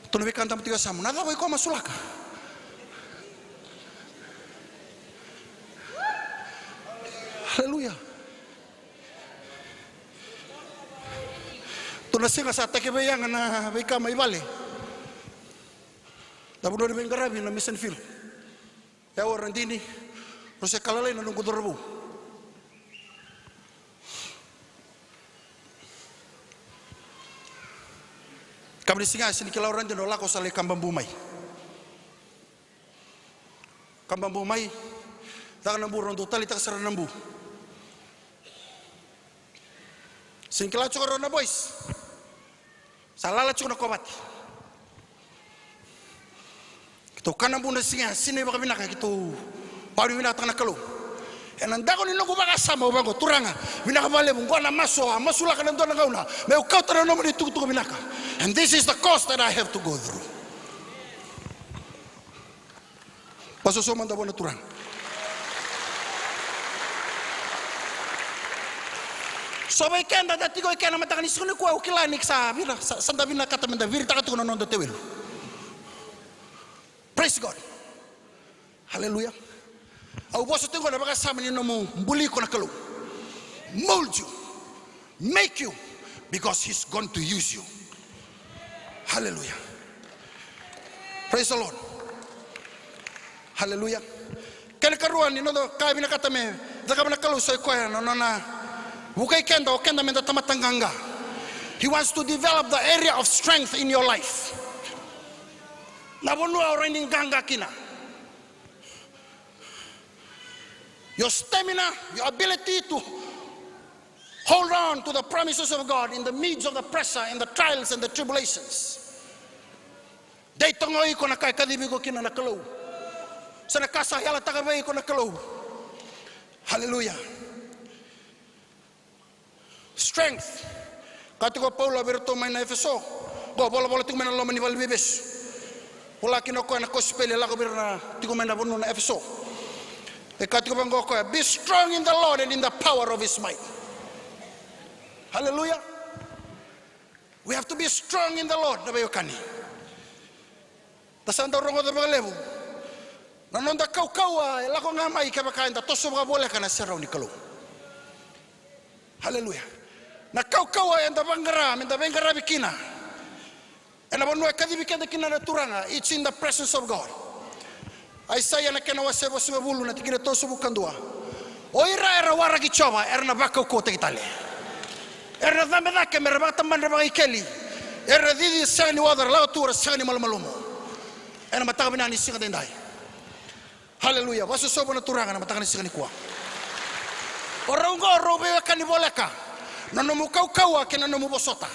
Tou na veika dabe tiko e yasamu, na cava iko masulaka? Hallelujah. Tou na sega sa take vei yaga na veika mai vale. Na vanua ni veiqaravi na mission field. E au, o Radini, rau se ka lalai na noqu cauravou. Kava ni siga e sega ni kila o Radini, o lako sa lai kaba bu mai. Kaba bu mai, caka na bu, rau dau taleitaka sara na bu. Sega ni kila tiko o rau na boys. Sa lala tiko na kovate. Keitou kana bu na siga, sinai vakavinaka, keitou vakavinavinakataka na Kalou. Ena daku ni noqu vakasama au vaqo, Turaga, vinaka vakalevu, qo na masu a masulaka na dua na gauna meu kauta na nomuni tukutuku vinaka. And this is the cost that I have to go through. Vakasoso mada vua na Turaga. So vei keda da tiko i ke na mataka ni siga nikua, au kila ni sa vira, sa, sa da vinakata meda viritaka tiko na noda tevelu. Praise God. Hallelujah. Au vosa tiko na vakasama ni nomu buli iko na Kalou. Mold you. Make you, because he's going to use you. Hallelujah. Praise the Lord. Hallelujah. Kena karua ni noda ka e vinakata me cakava na Kalou sa i koya na nona vukei keda, o keda meda tamata qaqa. He wants to develop the area of strength in your life. Na vanua o rai ni qaqa kina. Your stamina, your ability to hold on to the promises of God in the midst of the pressure and the trials and the tribulations. Dei toka iko na ka e kacivi iko kina na Kalou. Sa na ka sa yalataka vei iko na Kalou. Hallelujah. Strength. Kaya tiko o Paula vei iratou mai na Efeso. Qo volavola tiko mai na loma ni valeniveivesu. Vola kina o koya na kosipeli e lako vei ira na tiko mai na vanua na Efeso. E kaya tiko vaqo o koya, "Be strong in the Lord and in the power of his might." Hallelujah. We have to be strong in the Lord, na veiwekani. Da sa dau rogoca vakalevu na noda kaukauwa e lako ga mai kevaka eda toso vakavoleka na serau ni Kalou. Hallelujah. Na kaukauwa eda vaqara meda veiqaravi kina ena vanua e kacivi keda kina na Turaga, it's in the presence of God. Aisea na kena wase vasagavulu na tikina tolusagavulu ka dua. O ira era waraki Jiova era na vakaukauwataki tale. Era na cabe cake mera vakatabadre vakaikeli. Era na cici sega ni oca, era lako tu era sega ni malumalumu. Ena mataka vinaka ni siga daidai. Haleluya. Vakasosovu na Turaga na mataka ni siga nikua. O rau oqo rau veiwekani voleka. Na nomu kaukauwa kei na nomu vosota.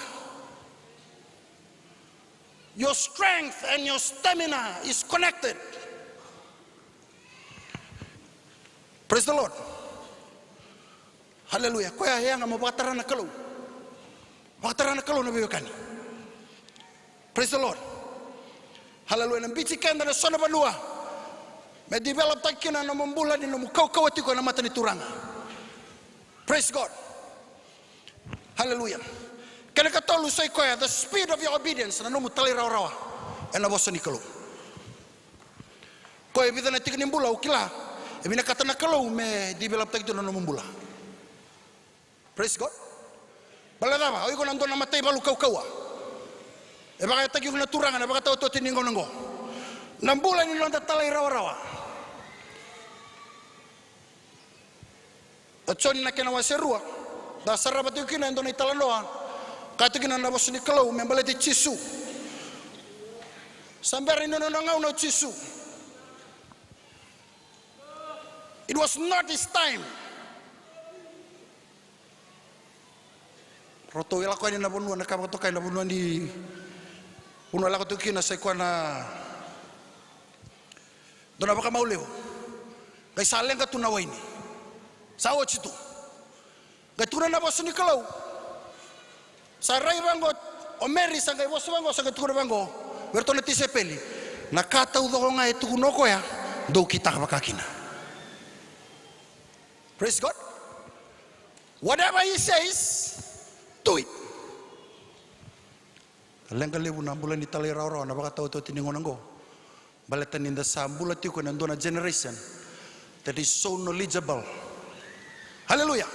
Your strength and your stamina is connected. Praise the Lord. Haleluya. Koya e yaga mo vakatara na Kalou. Vakatara na Kalou na veiwekani. Praise the Lord. Haleluya. Na biuti keda na so na vanua me developtaki kina na nomu bula ni nomu kaukauwa tiko ena mata ni Turaga. Praise God. Haleluya. Kena katolu sa i koya, the speed of your obedience, na nomu talairawarawa ena vosa ni Kalou. Koya e vica na tiki ni bula au kila e vinakata na Kalou me developtaki tu na nomu bula. Praise God. Baleta cava? O iko na dua na mataivalu kaukauwa. E vakayataki iko na Turaga ena vakataotioti ni gauna oqo. Na bula ni noda talairawarawa. O Joni na kena wase rua, da sarava tiko kina e dua na italanoa. Kaya tiko kina na vosa ni Kalou me baleti Jisu. Sa bera ni nona gauna o Jisu. It was not his time. Ratou e lako yani na vanua, na ka vakatokai na vanua ni, vanua e lako tiko kina sa i koya na dua na vakamau levu. Qai sa leqa tu na waini. Sa oti tu. Qai tukuna na vosa ni Kalou. Sa rai vaqo o Meri, sa qai vosa vaqo, sa qai tukuna vaqo vei iratou na tisaipeli. Na ka taucoko ga e tukuna o koya, dou kitaka vaka kina. Praise God. Whatever he says, do it. Leqa levu na bula ni talairawarawa ena vakataotioti ni gauna oqo. Baleta ni da sa bula tiko ena dua na generation that is so knowledgeable. Hallelujah.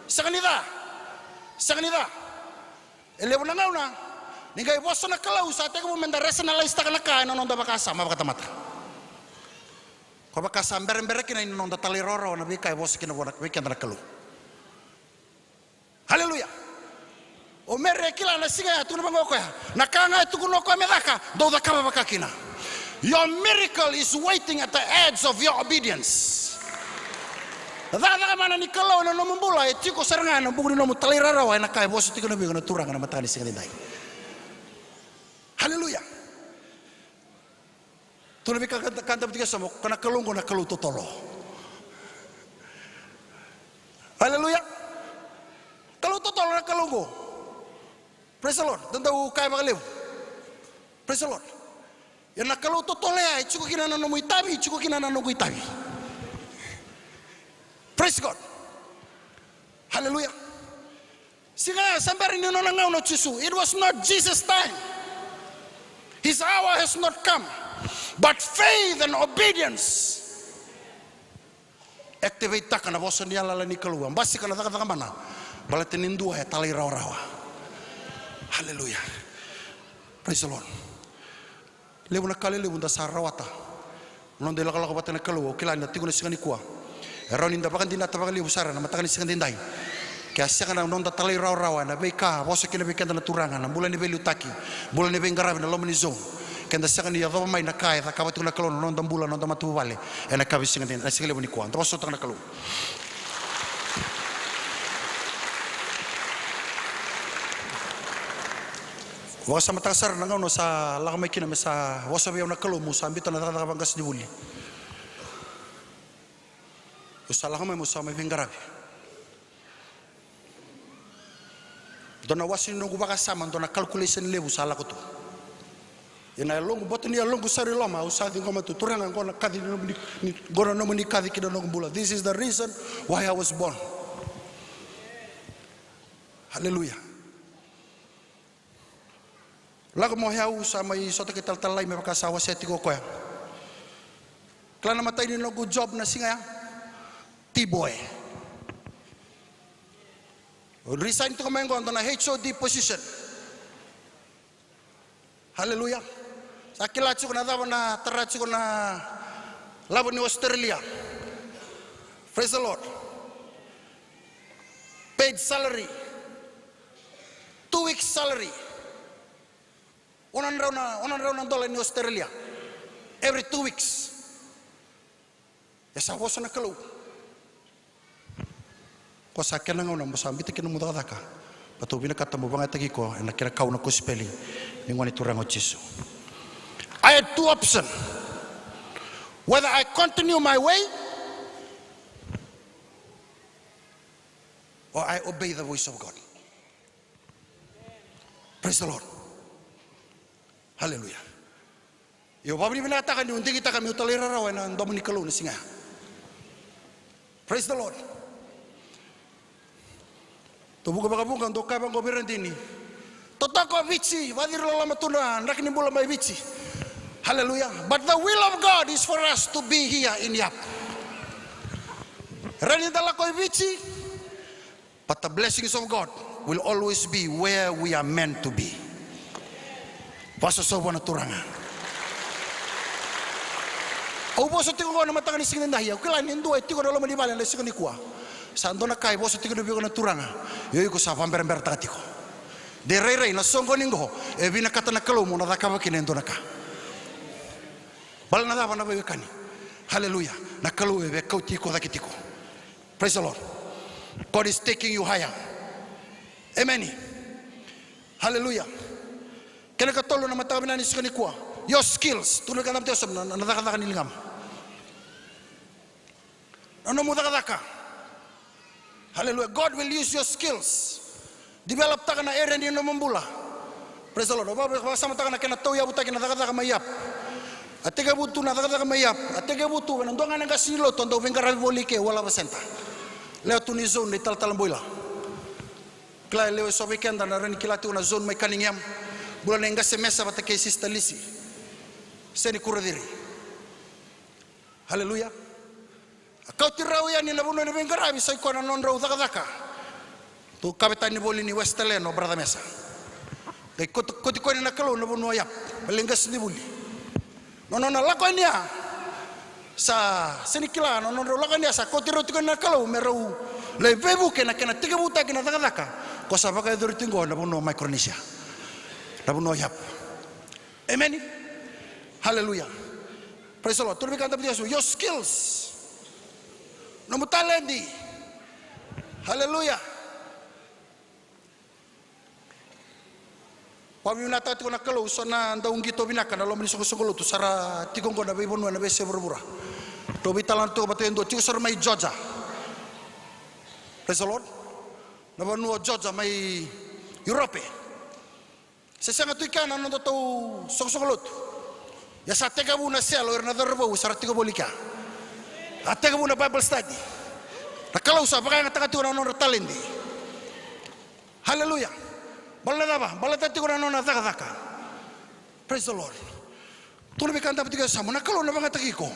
Sega ni ca. Sega ni ca. E levu na gauna ni qai vosa na Kalou sa tekivu me da rationalize-taka na ka ena noda vakasama vakatamata. Ko vaka sa berebere kina ena noda talairawarawa na veika e vosa kina vua na, vei keda na Kalou. Haleluya. O Meri e kila na siga ya, tukuna vaqo o koya, na ka ga e tukuna o koya me caka, dou cakava vaka kina. Your miracle is waiting at the edge of your obedience. Na cakacaka mana ni Kalou ena nomu bula e tiko sara ga ena vuku ni nomu talairawarawa ena ka e vosa tiko vei iko na Turaga ena mataka ni siga edaidai. Haleluya. Tukuna vei koya ka, ka dabe tiko e yasamu, ko na Kalou qo na Kalou totolo. Haleluya. Kalou totolo na Kalou qo. Praise the Lord. Da dau kaya vakalevu. Praise the Lord. Ia na Kalou totolo ya e tiko kina na nomu itavi, e tiko kina na noqu itavi. Praise God. Haleluya. Siga ya sa bera ni nona gauna o Jisu. It was not Jesus' time. His hour has not come. But faith and obedience activate-taka na vosa ni yalayala ni Kalou. A basika na cakacaka mana. Baleta ni dua e talairawarawa. Haleluya. Praise the Lord. Levu na ka lelevu da sa rawata. Na noda ilakolako vata na Kalou, au kila ni da tiko na siga nikua. E rawa ni da vakadinata vakalevu sara na mataka ni siga edaidai. Ke a sega na noda talairawarawa ena veika a vosa kina vei keda na Turaga, na bula ni veiliutaki, bula ni veiqaravi ena loma ni zone. Ke da sega ni yacova mai na ka e cakava tiko na Kalou ena noda bula, na noda matavuvale, ena yakavi siga edaidai, na siga levu nikua. Da vosotaka na Kalou. Vakasamataka sara na gauna sa lako mai kina me sa vosa vei au na Kalou meu sa biuta na cakacaka vaqasenivuli. Au sa lako mai meu sa mai veiqaravi. Dua na wase ni noqu vakasama, dua na calculation levu sa lako tu. Ia na yaloqu, boto ni yaloqu sara i loma, au sa ciqoma tu, Turaga, qo na kaci ni nomuni, ni, qo na nomuni kaci ki na noqu bula. This is the reason why I was born. Haleluya. Lako mai o yau, sa mai sota kei Talatala Lai me vaka sa wasea tiko o koya. Kila na imatai ni noqu job na siga ya? T-boy. Resign tiko mai qo, dua na H O D position. Haleluya. Sa kila tiko na cava na tara tiko na lavo ni Australia. Praise the Lord. Paid salary. Two weeks salary. One hundred na, one hundred na dola ni Australia. Every two weeks. E sa vosa na Kalou. Ko sa kena gauna mo sa biuta kina nomu cakacaka. Baleta au vinakata mo vakayagataki iko ena kena kau na kosipeli ni Gone Turaga o Jisu. I had two option. Whether I continue my way or I obey the voice of God. Praise the Lord. Hallelujah. Io, vakavinavinakataka niu digitaka meu talairawarawa ena domo ni Kalou na siga ya. Praise the Lord. Tou vuka vakavuqa, dou kaya vaqo vei ira dina. Totoka o Viti, vakaciriloloma tu na draki ni bula mai Viti. Hallelujah. But the will of God is for us to be here in Yap. Rawa ni da lako i Viti, but the blessings of God will always be where we are meant to be. Vakasoso vua na Turaga. Au vosa tiko qo na mataka ni siga nidai, au kila ni dua e tiko na loma ni vale na siga nikua. Sa dua na ka e vosa tiko vei iko na Turaga, ia o iko sa vakaberaberataka tiko. De rairai na soqoni qo, e vinakata na Kalou mo na cakava kina e dua na ka. Baleta na cava, na veiwekani? Hallelujah. Na Kalou e veikauti iko cake tiko. Praise the Lord. God is taking you higher. Amen. Hallelujah. Kena ikatolu na mataka vinaka ni siga nikua. Your skills. Tukuna vei koya na mate, na, na, na cakacaka ni ligamu. Na nomu cakacaka. Hallelujah. God will use your skills. Develop taka na area ni nomu bula. Praise the Lord. Au vaka-, vakasamataka na kena tauyavutaki na cakacaka mai Yap. A tekivu tu na cakacaka mai Yap. A tekivu tu vei na dua ga na qase ni lotu a dau veiqaravi voli ke World Harvest Centre. Lewe tu ni zone ni Talatala Boila. Kila e lewe eso vei keda na rawa ni kila tiko na zone mai Cunningham. Bula nei qase Mesa vata kei Sister Lisi. Seni Kuraciri. Hallelujah. A kauti rau yani na vanua ni veiqaravi, sa i koya na nodrau cakacaka. Tou kavetani voli ni Westerland o Brother Mesa. Qai kauti, kauti koya yani na Kalou na vanua o Yap, vale qase ni vuli. Na nona lako yani ya, sa sega ni kila, na nodrau lako yani ya sa kauti rau tiko yani na Kalou me rau lai veivuke na kena tekivutaki na cakacaka ko sa vakayacori tiko qo na vanua o Micronesia, na vanua o Yap. Amen. Hallelujah. Praise the Lord. Tukuna vei koya na dau vei koya, your skills. Nomu taledi. Hallelujah. Vakavinavinakataka tiko na Kalou, so na dau qito vinaka na loma ni soqosoqo lotu sa ra tiko qo na veivanua ena veiyasai vuravura. Tou veitalanoa tiko vata e dua tiko sara mai Georgia. Praise the Lord. Na vanua o Georgia mai Europe. Se sega tu i kea na nodatou soqosoqo lotu. Ia sa tekivu na selo, ira na cauravou sa ra tiko voli kea. A tekivu na Bible study. Na Kalou sa vakayagataka tiko na nodra taledi. Hallelujah. Baleta na cava? Baleta tiko na nona cakacaka. Praise the Lord. Tukuna vei koya na dau vei koya na yasamu, na Kalou na vakayagataki iko.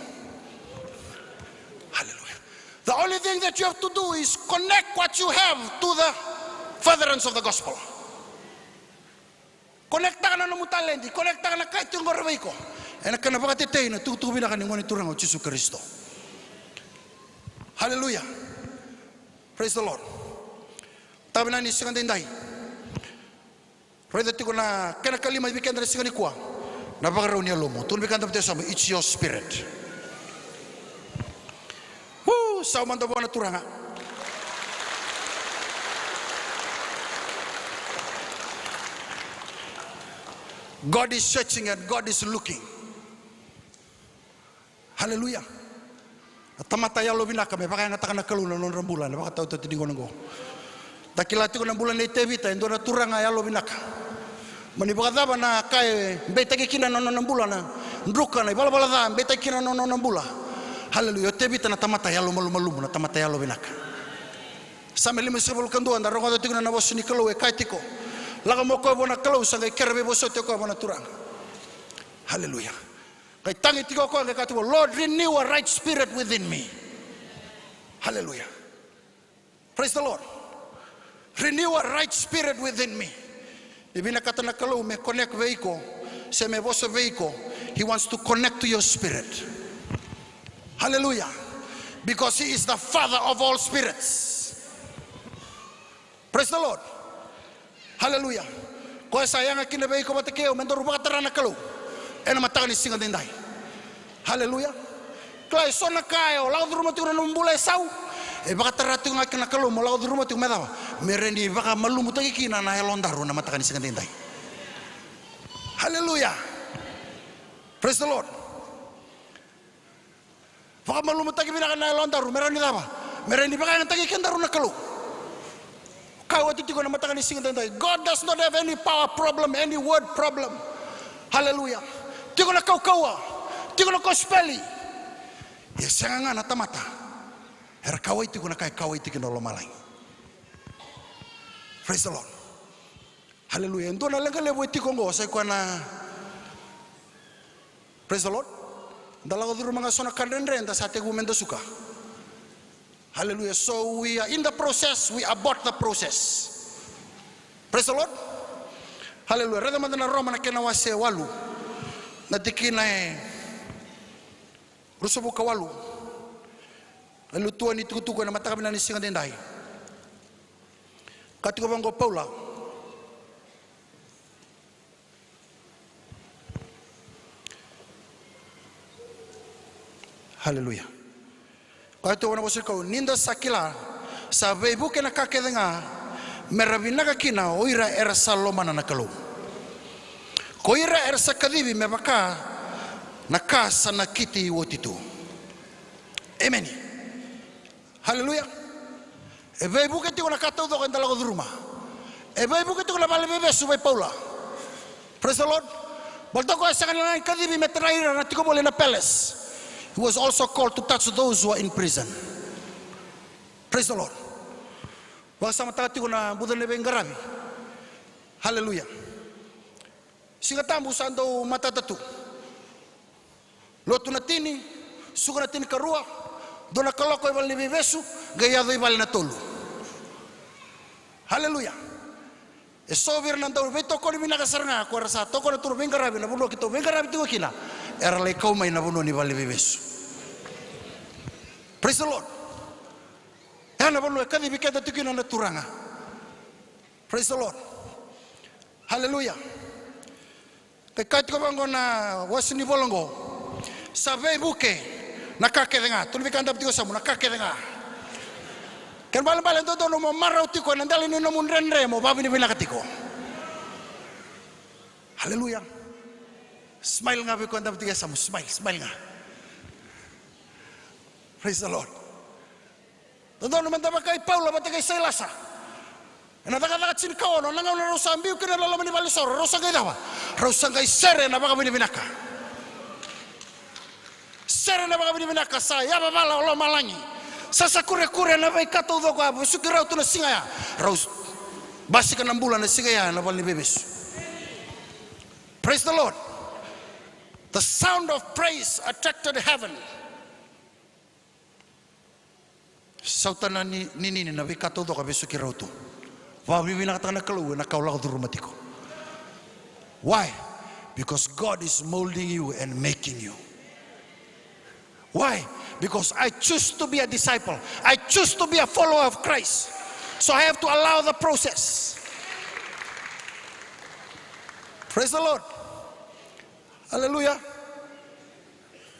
Hallelujah. The only thing that you have to do is connect what you have to the furtherance of the gospel. Connect taka na nomu taledi, connect taka na ka e tiko qori vei iko ena kena vakatetei na itukutuku vinaka ni Gone Turaga o Jisu Karisito. Hallelujah. Praise the Lord. Tavi na ni siga daidai. Raica tiko na kena kalima vei keda na siga nikua. Na vakarau ni yalomu. Tukuna vei koya na dau vei koya na yasamu, it's your spirit. Woo, sau mada vua na Turaga. God is searching and God is looking. Hallelujah. Na tamata yalovinaka me vakayagataka na Kalou na nodra bula ena vakatautautini gauna oqo. Da kila tiko na bula nei Tevita, e dua na turaga yalovinaka. Mani vakacava na ka e beitaki kina na nona bula, na druka, na ivalavala ca e beitaki kina na nona bula. Hallelujah. O Tevita na tamata yalomalumalumu, na tamata yalovinaka. Same limasagavulu ka dua, da rogoca tiko na vosa ni Kalou e kaya tiko, lako mai o koya vua na Kalou, sa qai kere veivosoti o koya vua na Turaga. Hallelujah. Qai tagi tiko o koya qai kaya tiko, Lord, renew a right spirit within me. Hallelujah. Praise the Lord. Renew a right spirit within me. Ni vinakata na Kalou me connect vei iko, se me vosa vei iko, he wants to connect to your spirit. Hallelujah. Because he is the father of all spirits. Praise the Lord. Hallelujah. Koya sa yaga kina vei iko vata kei au me daru vakatara na Kalou ena mataka ni siga daidai. Hallelujah. Kila, e so na ka e o lako curuma tiko na nomu bula e sau, e vakatara tiko ga kina na Kalou mo lako curuma tiko me cava? Me rawa ni vakamalumutaki kina na yalodaru na mataka ni siga daidai. Hallelujah. Praise the Lord. Vakamalumutaki vinaka na yalodaru me rawa ni cava? Me rawa ni vakayagataki kedaru na Kalou. Kaya oti tiko na mataka ni siga daidai, God does not have any power problem, any word problem. Hallelujah. Tiko na kaukauwa, tiko na kosipeli. Ia sega ga na tamata era kauwai tiko na ka e kauwai tiko na lomalagi. Praise the Lord. Hallelujah. E dua na leqa levu e tiko oqo, sa i koya na Praise the Lord. Da lako curuma ga so na ka dredre da sa tekivu me da suka. Hallelujah. So we are in the process, we abort the process. Praise the Lord. Hallelujah. Raica mada na Roma na kena wase walu, na tikina e ruasagavulu ka walu. Na lutua ni tukutuku ena mataka vinaka ni siga daidai. Ka tiko vaqo o Paula. Haleluya. Koya tu na vosa ni Kalou, ni da sa kila sa veivuke na ka kece ga me ra vinaka kina o ira era sa lomana na Kalou, ko ira era sa kacivi me vaka na ka sa nakiti oti tu. Emeni. Haleluya. E veivuke tiko na ka taucoko eda lako curuma. E veivuke tiko na vale ni veivesu vei Paula. Praise the Lord. Baleta o koya sega ni laga ni kacivi me tarai ira na tiko voli ena palace. He was also called to touch those who are in prison. Praise the Lord. Vakasamataka tiko na buca ni veiqaravi. Haleluya. Siga Tabu sa dau matata tu. Lotu na tini, suka na tinikarua, dua na kaloko i vale ni veivesu, qai yaco i vale na tolu. Haleluya. E so vei ira na dau veitokoni vinaka sara ga, ko era sa tokona tu na veiqaravi, na vanua keitou veiqaravi tiko kina, era lai kau mai na vanua ni vale ni veivesu. Praise the Lord. E na vanua e kacivi keda tiko kina na Turaga. Praise the Lord. Haleluya. Qai kaya tiko vaqo na wase ni vola oqo. Sa veivuke na ka kece ga. Tukuna vei koya dabe tiko yasamu, na ka kece ga. Kena ibalebale e dodonu mo marau tiko ena dela ni nomu dredre mo vakavinavinaka tiko. Haleluya. Smile ga vei koya dabe tiko yasamu, smile, smile ga. Praise the Lord. Dodonu meda vaka i Paula vata kei Sailasa. Ena Cakacaka tinikaono, na gauna rau sa biu kina na loma ni valenisoro, rau sa qai cava? Rau sa qai sere ena vakavinavinaka. Sere ena vakavinavinaka, sa yavavala o lomalagi. Sa sakurekure na veika taucoko a vesuki rau tu na siga ya. Rau basika na bula na siga ya ena vale ni veivesu. Praise the Lord. The sound of praise attracted heaven. Sauta na ni, ni, ni, na veika taucoko a vesuki rau tu. Vakavinavinakataka na Kalou ena ka o lako curuma tiko. Why? Because God is molding you and making you. Why? Because I choose to be a disciple. I choose to be a follower of Christ. So I have to allow the process. Praise the Lord. Hallelujah.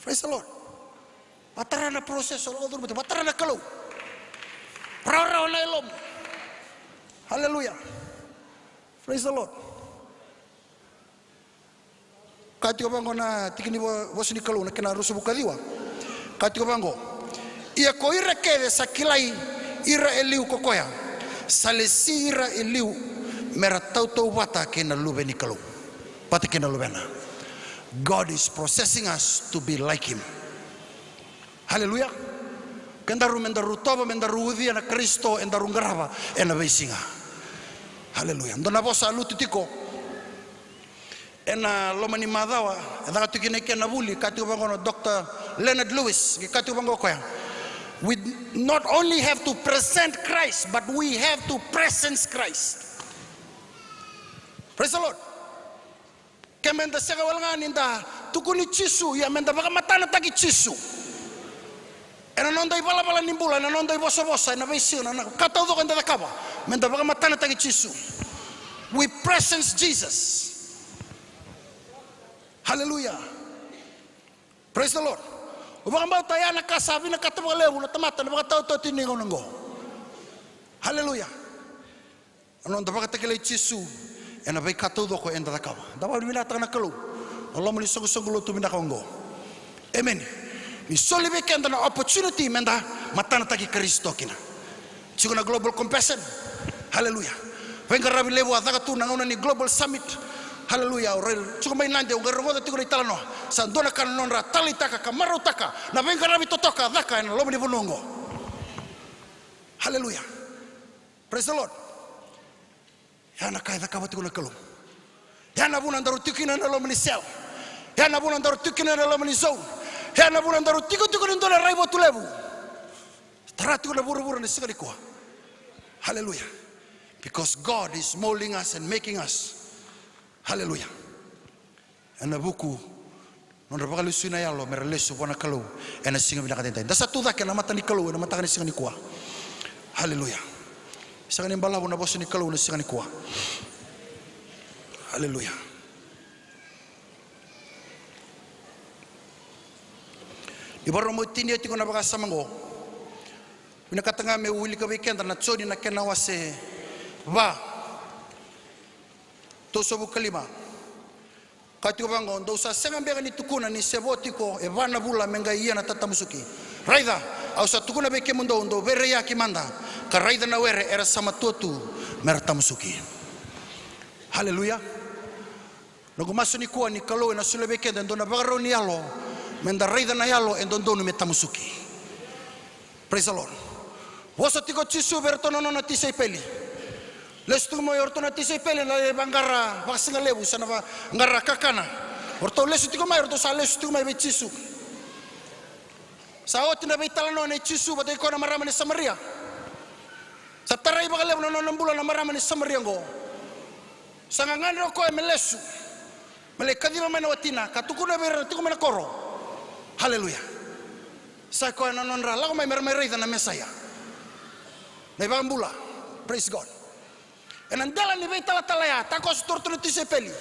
Praise the Lord. Vatara na process o lako curuma tiko, vatara na Kalou. Rawarawa na yalomu. Hallelujah. Praise the Lord. Kaya tiko vaqo na tiki ni vo-, vosa ni Kalou na kena ruasagavulu ka ciwa. Kaya tiko vaqo. Ia ko ira kece sa kilai ira e liu ko koya, sa lesi ira e liu me ra tautauvata kei na Luve ni Kalou. Vata kei na Luvena. God is processing us to be like him. Haleluya. Kedaru me daru tovo, me daru ucuya na Karisito e daru qarava ena veisiga. Haleluya. Dua na vosa a lutu tiko ena loma ni macawa, e caka tiko kina i ke na vuli, kaya tiko vaqo o Doctor Leonard Lewis, qai kaya tiko vaqo o koya. We not only have to present Christ, but we have to presence Christ. Praise the Lord. Ke meda sega wale ga ni da tukuni Jisu, ia meda vakamatanataki Jisu ena noda ivalavala ni bula, ena noda ivosavosa, ena veisiga, na ka taucoko eda cakava, meda vakamatanataki Jisu. We presence Jesus. Hallelujah. Praise the Lord. O vakabauta ya na ka sa vinakata vakalevu na tamata, na vakataotaoti ni gauna oqo. Hallelujah. Na noda vakatakilai Jisu ena veika taucoko eda cakava. Da vakavinavinakataka na Kalou na loma ni soqosoqo lotu vinaka oqo. Emeni. Ni soli vei keda na opportunity meda matanataki Karisito kina. Tiko na Global Compassion. Haleluya. Veiqaravi levu a caka tu na gauna ni Global Summit. Haleluya. Au rai tiko mai Nadi, au qai rogoca tiko na italanoa. Sa dua na ka na nodra taleitaka ka marautaka na veiqaravi totoka a caka ena loma ni vanua oqo. Haleluya. Praise the Lord. Ya na ka e cakava tiko na Kalou. Ya na vuna daru tiko kina na loma ni cell. Ya na vuna daru tiko kina ena loma ni zone. Ya na vuna daru tikotiko ni dua na raivotu levu. Tara tiko na vuravura ni siga nikua. Hallelujah. Because God is molding us and making us. Hallelujah. Ena vuku nodra vakalesui na yalo mera lesu vua na Kalou ena siga vinaka edaidai. Da sa tu cake ena mata ni Kalou ena mataka ni siga nikua. Haleluya. Sega ni balavu na vosa ni Kalou na siga nikua. Haleluya. Ni vakarau meu tinia tiko na vakasama oqo, vinakata ga meu wilika vei keda na Joni na kena wase va, tosovu ka lima. Ka tiko vaqo, dou sa sega beka ni tukuna ni se vo tiko e va na vula me qai ia na tatamusuki. Raica, au sa tukuna vei kemudou, dou veiraiyaki mada, ka raica na were era sa matua tu mera tamusuki. Haleluya. Noqu masu nikua ni Kalou ena solia vei keda e dua na vakarau ni yalo, meda raica na yalo e dodonu me tamusuki. Praise the Lord. Vosa tiko o Jisu vei iratou na nona tisaipeli. Lesu tiko mai o iratou na tisaipeli na lai vaqara vakasigalevu se na vaqara kakana. O ratou lesu tiko mai, o ratou sa lesu tiko mai vei Jisu. Sa oti na veitalanoa nei Jisu vata kei koya na marama ni Samaria. Sa tarai vakalevu na nona bula na marama ni Samaria oqo. Sa gagadre o koya me lesu me lai kaciva mai na watina ka tukuna vei ira na tiko mai na koro. Haleluya. Sa koya na nodra lako mai mera mai raica na Mesaia, na iVakabula. Praise God. Ena dela ni veitalatala ya, takoso tu o ratou na tisaipeli.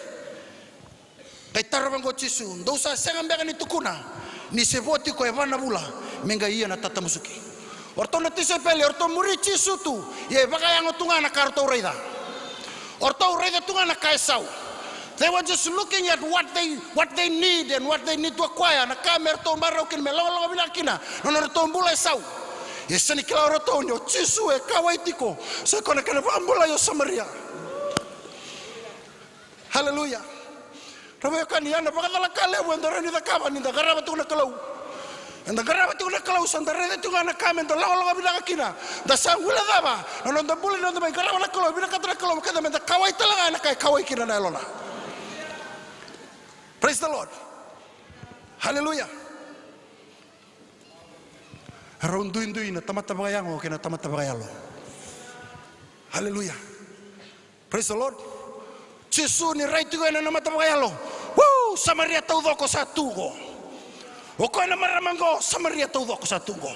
Qai taro vaqo o Jisu, dou sa sega beka ni tukuna ni se vo tiko e va na vula me qai ia na tatamusuki. O ratou na tisaipeli, o ratou muri Jisu tu, ia e vakayago tu ga na ka ratou raica. O ratou raica tu ga na ka e sau. They were just looking at what they, what they need and what they need to acquire, na ka me ratou marau kina, me logaloga vinaka kina na nodratou bula e sau. Ia sega ni kila o ratou ni o Jisu e kauwai tiko, sa koya na kena vakabulai o Samaria. Haleluya. Ra veiwekani, ya na vakacalaka levu eda rawa ni cakava ni da qarava tiko na Kalou. Eda qarava tiko na Kalou, sa da raica tiko ga na ka meda logaloga vinaka kina. Da sa guilecava na noda bula ni noda mai qarava na Kalou, vinakata na Kalou, keda meda kauwai tale ga ena ka e kauwai kina na yalona. Praise the Lord. Haleluya. Rau duidui na tamata vakayago kei na tamata vakayalo. Haleluya. Praise the Lord. Jisu ni rai tiko ena mata vakayalo. Woo, Samaria taucoko sa tu qo. O koya na marama qo, Samaria taucoko sa tu qo.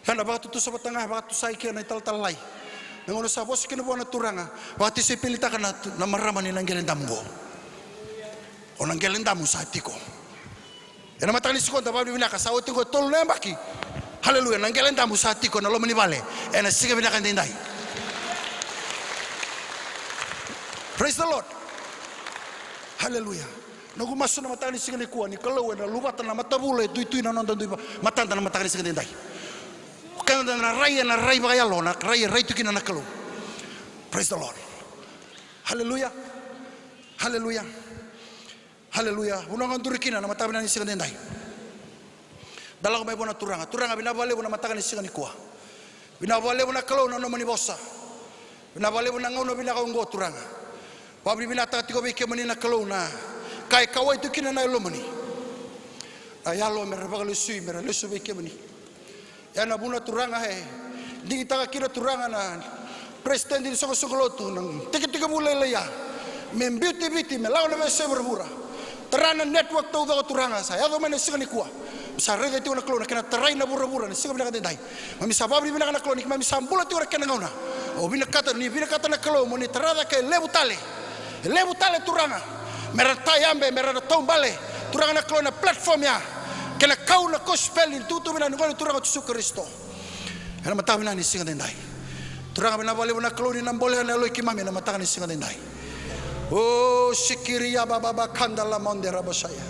Ya na vakatutusa vata ga, vakatusa i kea na italatala Lai. Na gauna sa vosa kina vua na Turaga, vakatisaipelitaka na, na marama ni na qele damu qo. O na qele damu sa tiko. Ena mataka ni siga oqo da vakavinavinaka, sa oti oqo e tolu na yabaki. Haleluya, na qele damu sa tiko ena loma ni vale ena siga vinaka edaidai. Praise the Lord. Haleluya. Noqu masu na mataka ni siga nikua ni Kalou ena luvata na matavuvale e tuitui na noda dui va-, matada na mataka ni siga edaidai. O keda na rai ena rai vakayalo, na rai e rai tu kina na Kalou. Praise the Lord. Haleluya. Haleluya. Haleluya. Vanua ga o duri kina na mataka vinaka ni siga edaidai. Da lako mai vua na Turaga. Turaga, vinaka vakalevu na mataka ni siga nikua. Vinaka vakalevu na Kalou na nomuni vosa. Vinaka vakalevu na gauna vinaka oqo Turaga. Vakavinavinakataka tiko vei kemuni na Kalou na ka e kauwai tu kina na yalomuni. Na yalo mera vakalesui, mera lesu vei kemuni. Ya na vuna Turaga e digitaka kina Turaga na peresitedi ni soqosoqo lotu na tekitekivu lailai ya me biuti Viti me lako na veiyasai vuravura. Tara na network taucoko Turaga sa yaco mai na siga nikua. Sa raica tiko na Kalou na kena tarai na vuravura na siga vinaka edaidai. Keimami sa vakavinavinaka na Kalou ni keimami sa bula tiko na kena gauna. O vinakata, ni vinakata na Kalou mo ni tara cake e levu tale. E levu tale Turaga. Mera tayabe, mera taubale. Turaga na Kalou na platform ya. Kena kau na kosipeli ni tukutuku vinaka ni Gone Turaga o Jisu Karisito. Ena mataka vinaka ni siga edaidai. Turaga vinaka vakalevu na Kalou ni na bolea na yalo i keimami ena mataka ni siga edaidai. O sikiri ya bababa kanda la monde rabasaya.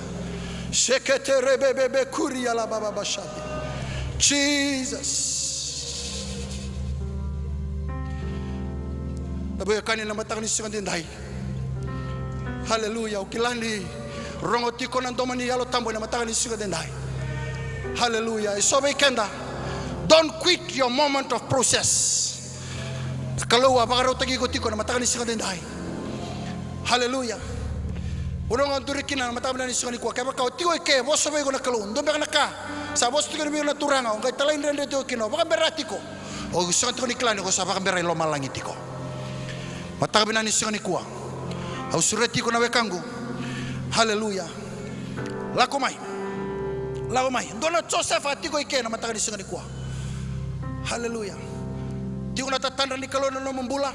Sekete rebebebe kuri ya la bababa shabi. Jesus. Na veiwekani ena mataka ni siga edaidai. Haleluya. Au kila ni rogo tiko na domo ni Yalo Tabu ena mataka ni siga edaidai. Haleluya. E so vei keda. Don't quit your moment of process. Kalou a vakarautaki iko tiko ena mataka ni siga edaidai. Haleluya. Vanua ga o duri kina na mataka vinaka ni siga nikua, kevaka o tiko i ke, vosa vei iko na Kalou. Dua beka na ka sa vosa tiko vei iko na Turaga, o qai talaidredre tiko kina, o vakabera tiko. O sega tiko ni kila ni ko sa vakabera i lomalagi tiko. Mataka vinaka ni siga nikua, au sureti iko na wekaqu. Haleluya. Lako mai. Lako mai. Dua na Josefa a tiko i ke na mataka ni siga nikua. Haleluya. Tiko na tatadra ni Kalou na nomu bula.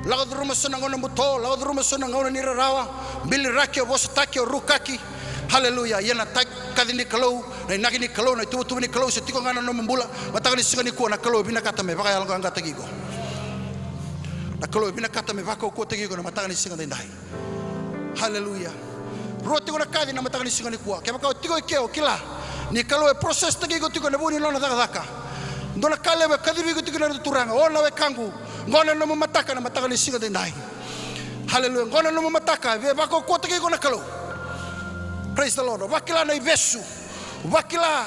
Lako curuma so na gauna buto, lako curuma so na gauna ni rarawa. Biliraki, o vosataki, o rukaki. Haleluya. Ia na ta-, kaci ni Kalou, na inaki ni Kalou, na ituvatuva ni Kalou se tiko ga na nomu bula. Mataka ni siga nikua na Kalou e vinakata me vakayaloqaqataki iko. Na Kalou e vinakata me vakaukauwataki iko na mataka ni siga daidai. Haleluya. Rua tiko na kaci na mataka ni siga nikua. Kevaka o tiko i ke, o kila ni Kalou e process taki iko tiko ena vuku ni nona cakacaka. Dua na ka levu e kacivi iko tiko na Turaga. O na wekaqu, qo na nomu mataka na mataka ni siga daidai. Haleluya. Qo na nomu mataka, e vakaukauwataki iko na Kalou. Praise the Lord. Vakila na ivesu. Vakila,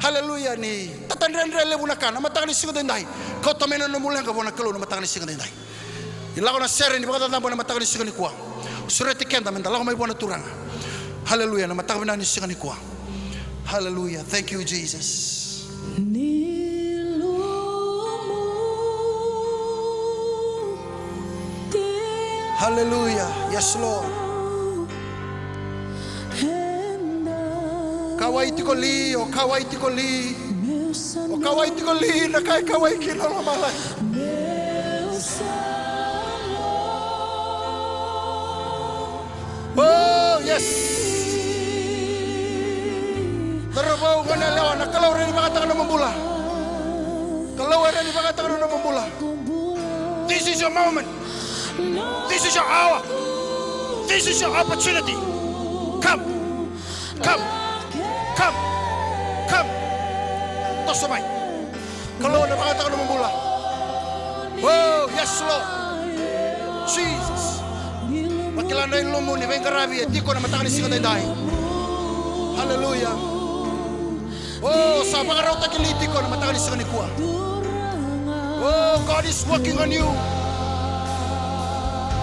haleluya, ni tatadredre levu na ka na mataka ni siga daidai. Kauta mai na nomu leqa vua na Kalou na mataka ni siga daidai. Ni lako na sere ni vakacacabo na mataka ni siga nikua. Sureti keda meda lako mai vua na Turaga. Haleluya, na mataka vinaka ni siga nikua. Haleluya. Thank you, Jesus. Ni lumu. Haleluya. Yes, Lord. Kauwai tiko li, o kauwai tiko li. O kauwai tiko li na ka e kauwai kina o lomalagi. Oh, yes. Cauravou, goneyalewa, na Kalou e rawa ni vakataka nomu bula. Kalou e rawa ni vakataka nomu bula. This is your moment. This is your hour. This is your opportunity. Come. Come. Come. Come. Toso mai. Kalou na vakataka nomu bula. Oh, yes, Lord. Jesus. Vakila na ilumu ni veiqaravi e tiko na mataka ni siga daidai. Hallelujah. Oh, sa vakarautaki li tiko na mataka ni siga nikua. Oh, God is working on you.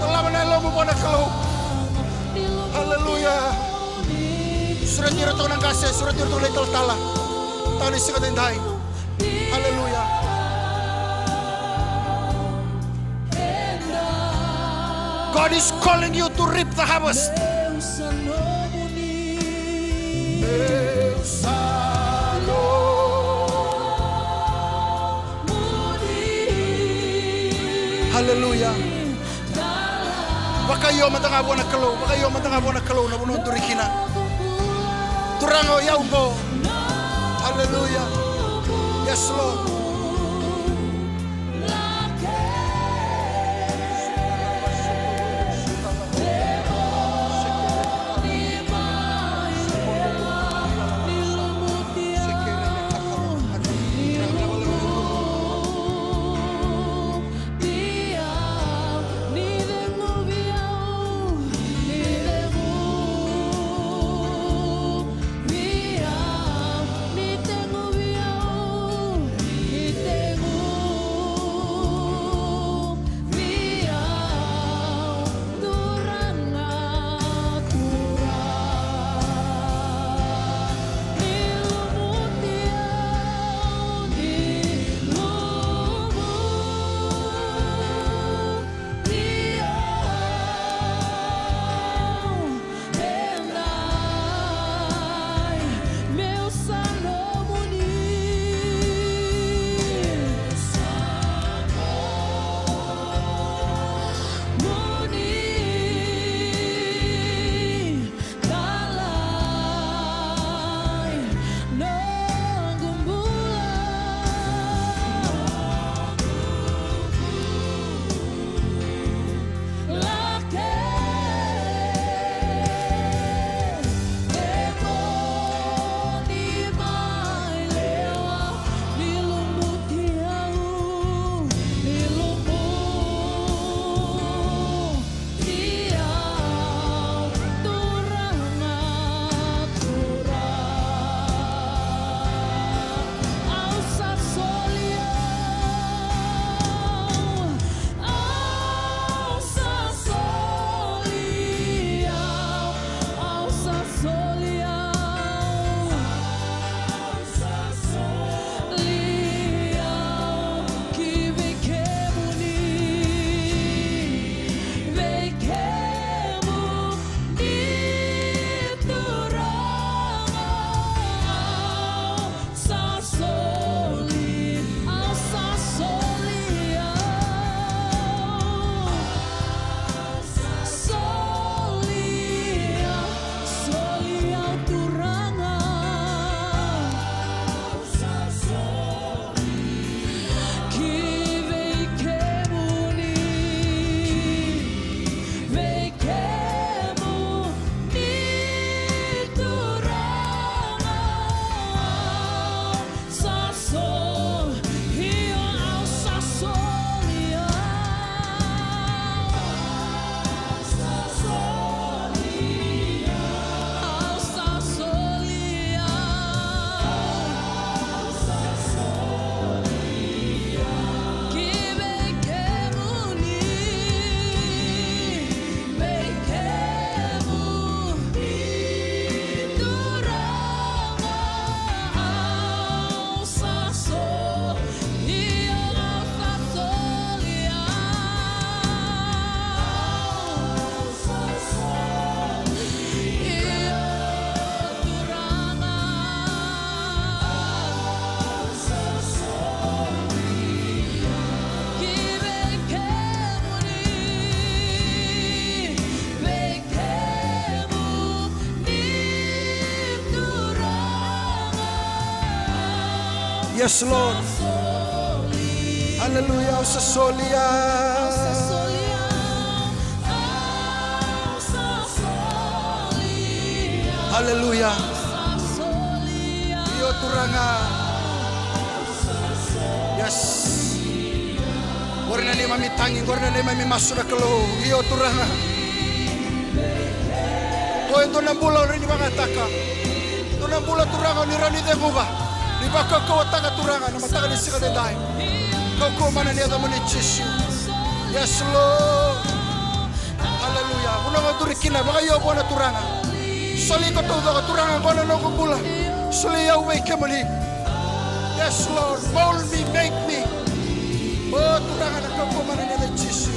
Dolava na yalomu vua na Kalou. Hallelujah. Sureti ira toka na qase, sureti ira toka na italatala. Mataka ni siga daidai. Hallelujah. God is calling you to reap the harvest. Hallelujah. Vakaio mada ga vua na Kalou, vakaio mada ga vua na Kalou na vanua o duri kina. Turaga, o yau qo. Hallelujah. Yes, Lord. Yes, Lord. Hallelujah. Au sa solia. Hallelujah. Io, Turaga. Yes. Qori na neimami tagi, qori na neimami masu na Kalou. Io, Turaga. Ko e dua na bula o ni vakayagataka. Dua na bula, Turaga, o ni rawa ni ceguva, ni vakaukauwataka, Turaga, na mataka ni siga edaidai. Kaukauwa mana ni yacamuni, Jisu. Yes, Lord. Hallelujah. Vanua ga o duri kina, vakaio vua na Turaga. Soli iko taucoko, Turaga, qo na noqu bula. Soli au vei kemuni. Yes, Lord. Mold me, make me. O Turaga, na kaukauwa mana ni yaca i Jisu.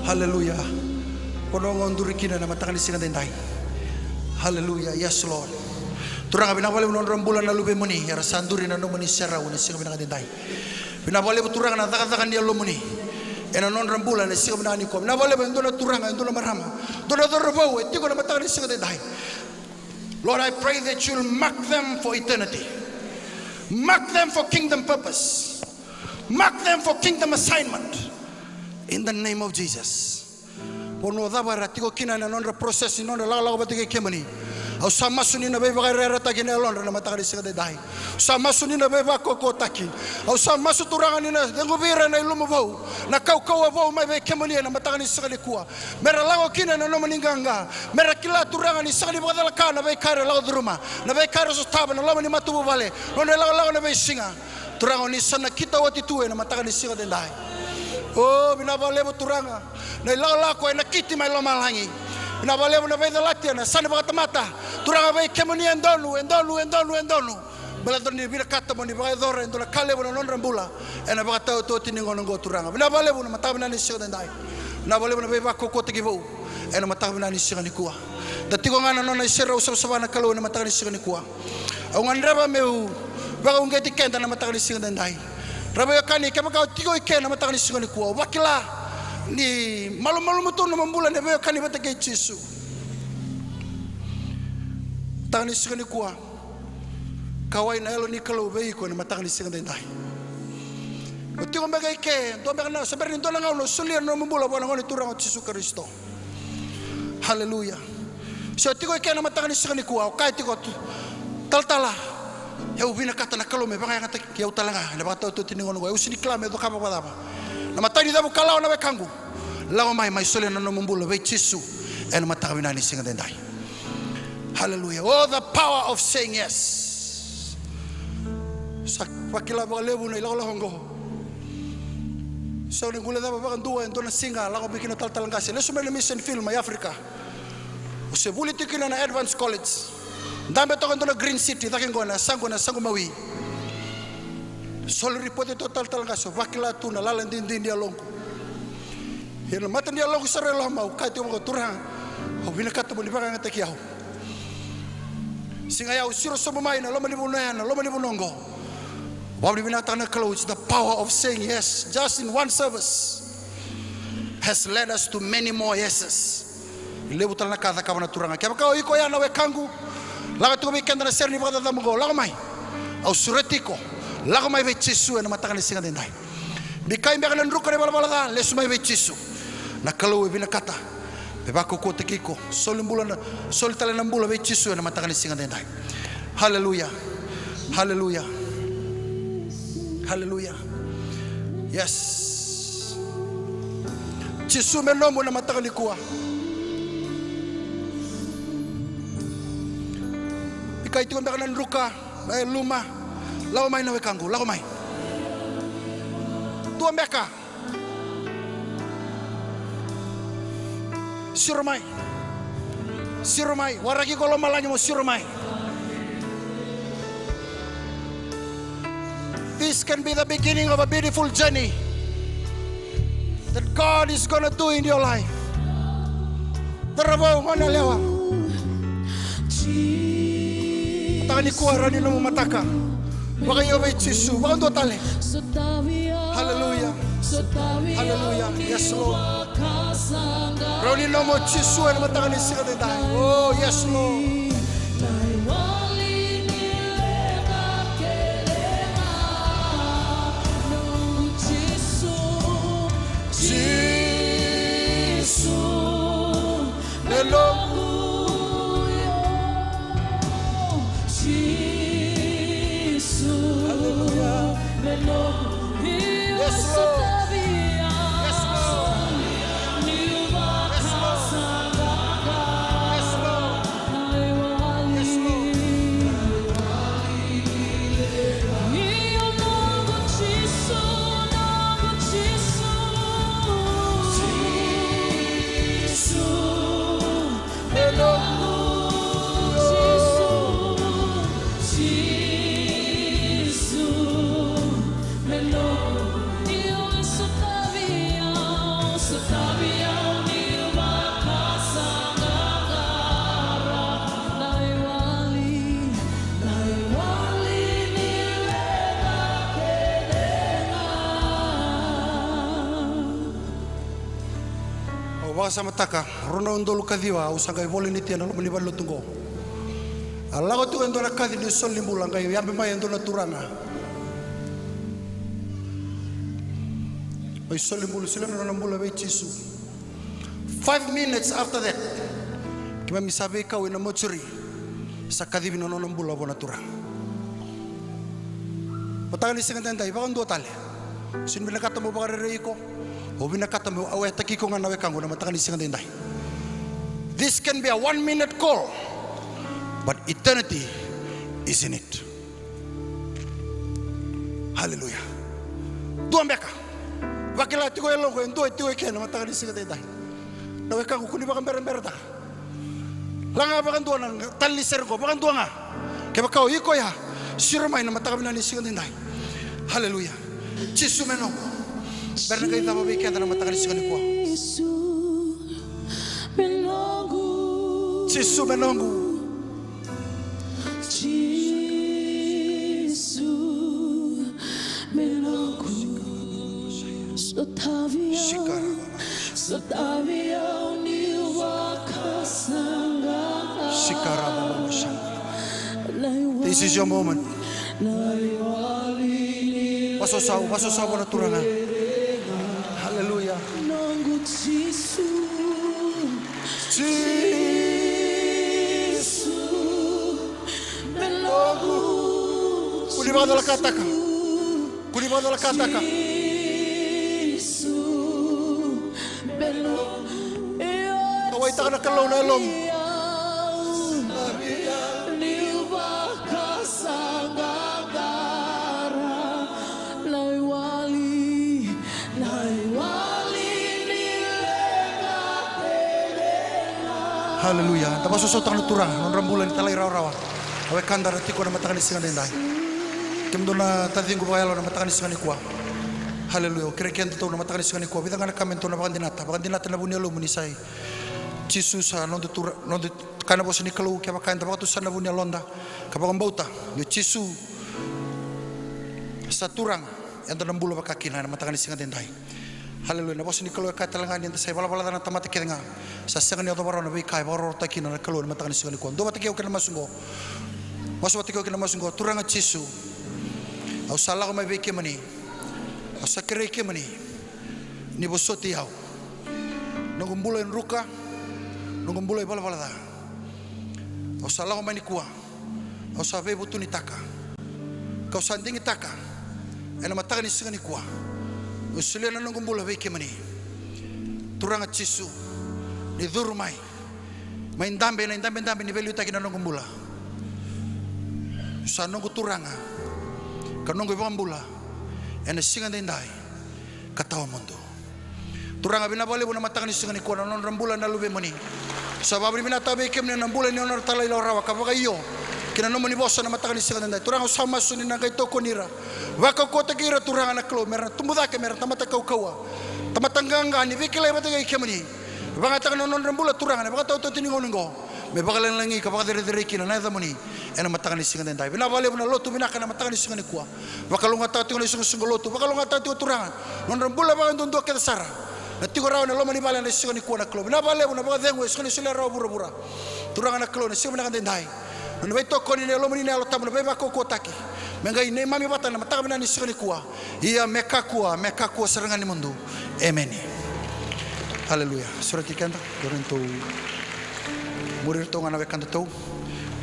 Hallelujah. Vanua ga o duri kina na mataka ni siga edaidai. Hallelujah. Yes, Lord. Turaga, vinaka vakalevu na nodra bula na luvemuni era sa duri ena nomuni serau ena siga vinaka edaidai. Vinaka vakalevu, Turaga, na cakacaka ni Yalomuni ena nodra bula ena siga vinaka nikua. Vinaka vakalevu e dua na turaga, e dua na marama, dua na cauravou e tiko ena mataka ni siga edaidai. Lord, I pray that you'll mark them for eternity. Mark them for kingdom purpose. Mark them for kingdom assignment. In the name of Jesus. Vanua cava era tiko kina ena nodra process ni nodra lakolako vata kei kemuni, au sa masu ni na veivakayarayarataki na yalodra ena mataka ni siga edaidai. Au sa masu ni na veivakaukauwataki. Au sa masu, Turaga, ni na ceguvi ira na ilumu vou, na kaukauwa vou mai vei kemuni ena mataka ni siga nikua. Mera lako kina ena nomuni qaqa. Mera kila, Turaga, ni sega ni vakacalaka na veika era lako curuma, na veika era sotava ena loma ni matavuvale, nodra ilakolako ena veisiga. Turaga, o ni sa nakita oti tu ena mataka ni siga edaidai. O, vinaka vakalevu, Turaga, na ilakolako e nakiti mai lomalagi. Vinaka vakalevu na veicalati ena yasana vakatamata. Turaga, vei kemuni e donu, e donu, e donu, e donu. Baleta ni vinakata mo ni vakayacora e dua na ka levu ena nodra bula ena vakataotioti ni gauna oqo, Turaga. Vinaka vakalevu na mataka vinaka ni siga edaidai. Vinaka vakalevu na veivakaukauwataki vou ena mataka vinaka ni siga nikua. Da tiko ga ena nona iserau savasava na Kalou ena mataka ni siga nikua. Au gadreva meu vakauqeti keda na mataka ni siga edaidai. Ra veiwekani, kevaka o tiko i ke na mataka ni siga nikua, au vakila ni malumalumu tu na nomu bula ni veiwekani vata kei Jisu. Mataka ni siga nikua, kauwai na Yalo ni Kalou vei iko ena mataka ni siga edaidai. O tiko beka i ke, dua beka na, se bera ni dua na gauna o solia na nomu bula vua na Gone Turaga o Jisu Karisito. Haleluya. Se o tiko i ke na mataka ni siga nikua, o kaya tiko tu, talatala, au vinakata na Kalou me vakayagataki au tale ga ena vakataotioti ni gauna oqo. Au sega ni kila me cakava vakacava. Na imatai ni cavu kalawa, na wekaqu, lako mai, mai solia na nomu bula vei Jisu ena mataka vinaka ni siga edaidai. Haleluya. Oh, the power of saying yes. Sa vakila vakalevu na ilakolako oqo. Sa na guilecava vakadua e dua na siga, lako mai kina o talatala qase, lesu mai na mission field mai Africa. O se vuli tiko kina na Advance College. Dabe toka e dua na green city, cake oqo na yasaqu, na yasaqu mawi. Soli ripoti tu o talatala qase, au vakila tu na lala duidui ni yaloqu. Ia na mata ni yaloqu sara e loma, au kaya tiko vaqo, Turaga, au vinakata mo ni vakayagataki au. Siga ya au siro sobu mai na loma ni vanua ya, na loma ni vanua oqo. Vakavinavinakataka na Kalou, it's the power of saying yes, just in one service has led us to many more yeses. E levu tale na ka e cakava na Turaga. Kevaka o iko ya na wekaqu, lako tiko vei keda na sere ni vakacacabo oqo, lako mai. Au sureti iko, lako mai vei Jisu ena mataka ni siga edaidai. Bikai beka na druka na ivalavala ca, lesu mai vei Jisu. Na Kalou e vinakata me vakaukauwataki iko. Soli bula na, soli tale na bula vei Jisu ena mataka ni siga edaidai. Haleluya. Haleluya. Haleluya. Yes. Jisu me nomu ena mataka nikua. Bikai tiko beka na druka, e luma. Lako mai na wekaqu, lako mai. Dua beka. Siro mai. Siro mai. Waraki iko lomalagi mo siro mai. This can be the beginning of a beautiful journey that God is gonna do in your life. Cauravou, goneyalewa. Mataka nikua e rawa ni nomu mataka. Vakaio vei Jisu, vakadua tale. Hallelujah. Hallelujah. Yes, Lord. Rawa ni nomu o Jisu ena mataka ni siga edaidai. Oh, yes, Lord. Jisu. Me nomu. Jisu. Hallelujah. Me nomu. Yes, Lord. Yes, Lord. Yes, Lord. Yes, Lord. Yes, Lord. Au vakasamataka, rua na udolu ka ciwa au sa qai volunteer ena loma ni valenilotu oqo. A lako tiko e dua na kaci ni soli ni bula, qai yabe mai e dua na turaga. Mai soli bula, solia na nona bula vei Jisu. Five minutes after that, keimami sa veikau ena mortuary, sa kacivi na nona bula vua na turaga. Mataka ni siga edaidai, vakadua tale. Sega ni vinakata meu vakarerei iko. Au vinakata meu auetaki iko ga na wekaqu na mataka ni siga edaidai. This can be a one minute call, but eternity is in it. Hallelujah. Dua beka. Vakila tiko e yaloqu e dua e tiko eke na mataka ni siga edaidai. Na wekaqu, kua ni vakaberaberataka. Laga vakadua na tali ni sere qo, vakadua ga. Kevaka o iko ya, siro mai na mataka vinaka ni siga edaidai. Hallelujah. Jisu me noqu. Bera na qai cava vei keda na mataka ni siga nikua. Jisu me noqu. Jisu me noqu. Sotavi au. Sotavi au ni vakasaqara. This is your moment. Vasosau, vasosau vua na Turaga. Hallelujah. Noqu Jisu. Jisu. Me noqu. Kua ni vakacalakataka. Kua ni vakacalakataka. Kauwaitaka na Kalou na yalomu. Haleluya. Da vakasosomitaka na Turaga na nodra bula ni talairawarawa. A wekada era tiko ena mataka ni siga edaidai. Kemudou na taciqu vakayalo ena mataka ni siga nikua. Haleluya. Au kerei kedatou ena mataka ni siga nikua, vica ga na ka me datou na vakadinata. Vakadinata ena vu ni yalomu ni sa i Jisu sa noda Turaga, noda, kaya na vosa ni Kalou, kevaka eda vakatusa na vu ni yaloda ka vakabauta ni o Jisu sa Turaga, eda na bula vakakina ena mataka ni siga edaidai. Haleluya. Na vosa ni Kalou e kaya tale ga ni da sa ivalavala ca na tamata kece ga. Sa sega ni yacova rawa na veika e vakarautaki kina na Kalou ena mataka ni siga nikua. Dua vata kei au kei na masu qo. Masu vata kei au kei na masu qo. Turaga Jisu, au sa lako mai vei kemuni. Au sa kerei kemuni ni vosoti au. Noqu bula e druka, noqu bula e valavala ca. Au sa lako mai nikua. Au sa veivutunitaka, kau sa digitaka ena mataka ni siga nikua. Au solia na noqu bula vei kemuni. Turaga Jisu, ni curu mai, mai dabe ena idabedabe ni veiliutaki na noqu bula. Sa noqu Turaga ka noqu iVakabula ena siga edaidai ka tawamudu. Turaga, vinaka vakalevu na mataka ni siga nikua na nodra bula na luvemuni. Sa vakavinavinakataka vei kemuni na bula ni nodra talairawarawa ka vakaio ki na nomuni vosa na mataka ni siga edaidai. Turaga, au sa masu ni na qai tokoni ira, vakaukauwataki ira, Turaga na Kalou, mera na tubu cake mera tamata kaukauwa, tamata qaqa ni veikilai vata kei kemuni. Vakayagataka na nodra bula, Turaga, na vakatautauvata ni gauna oqo. me vakalagilagi ka vakacerecerei kina na yacamuni ena mataka ni siga edaidai. Vinaka vakalevu na lotu vinaka ena mataka ni siga nikua. Vakalougatataka tiko na isoqosoqo lotu, vakalougatataka tiko Turaga na nodra bula vakaduadua kece sara, na tiko rawa ena loma ni vale ena siga nikua na Kalou. Vinaka vakalevu na vakacegu e solia na solia rawa vuravura. Turaga na Kalou, na siga vinaka edaidai, na nona veitokoni na Yalomuni na Yalo Tabu na veivakaukauwataki me qai neimami vata na mataka vinaka ni siga nikua. Ia me kakua, me kakua sara ga ni mudu. Emeni. Aleluya. Sureti keda, dou ratou muri iratou ga na wekadatou.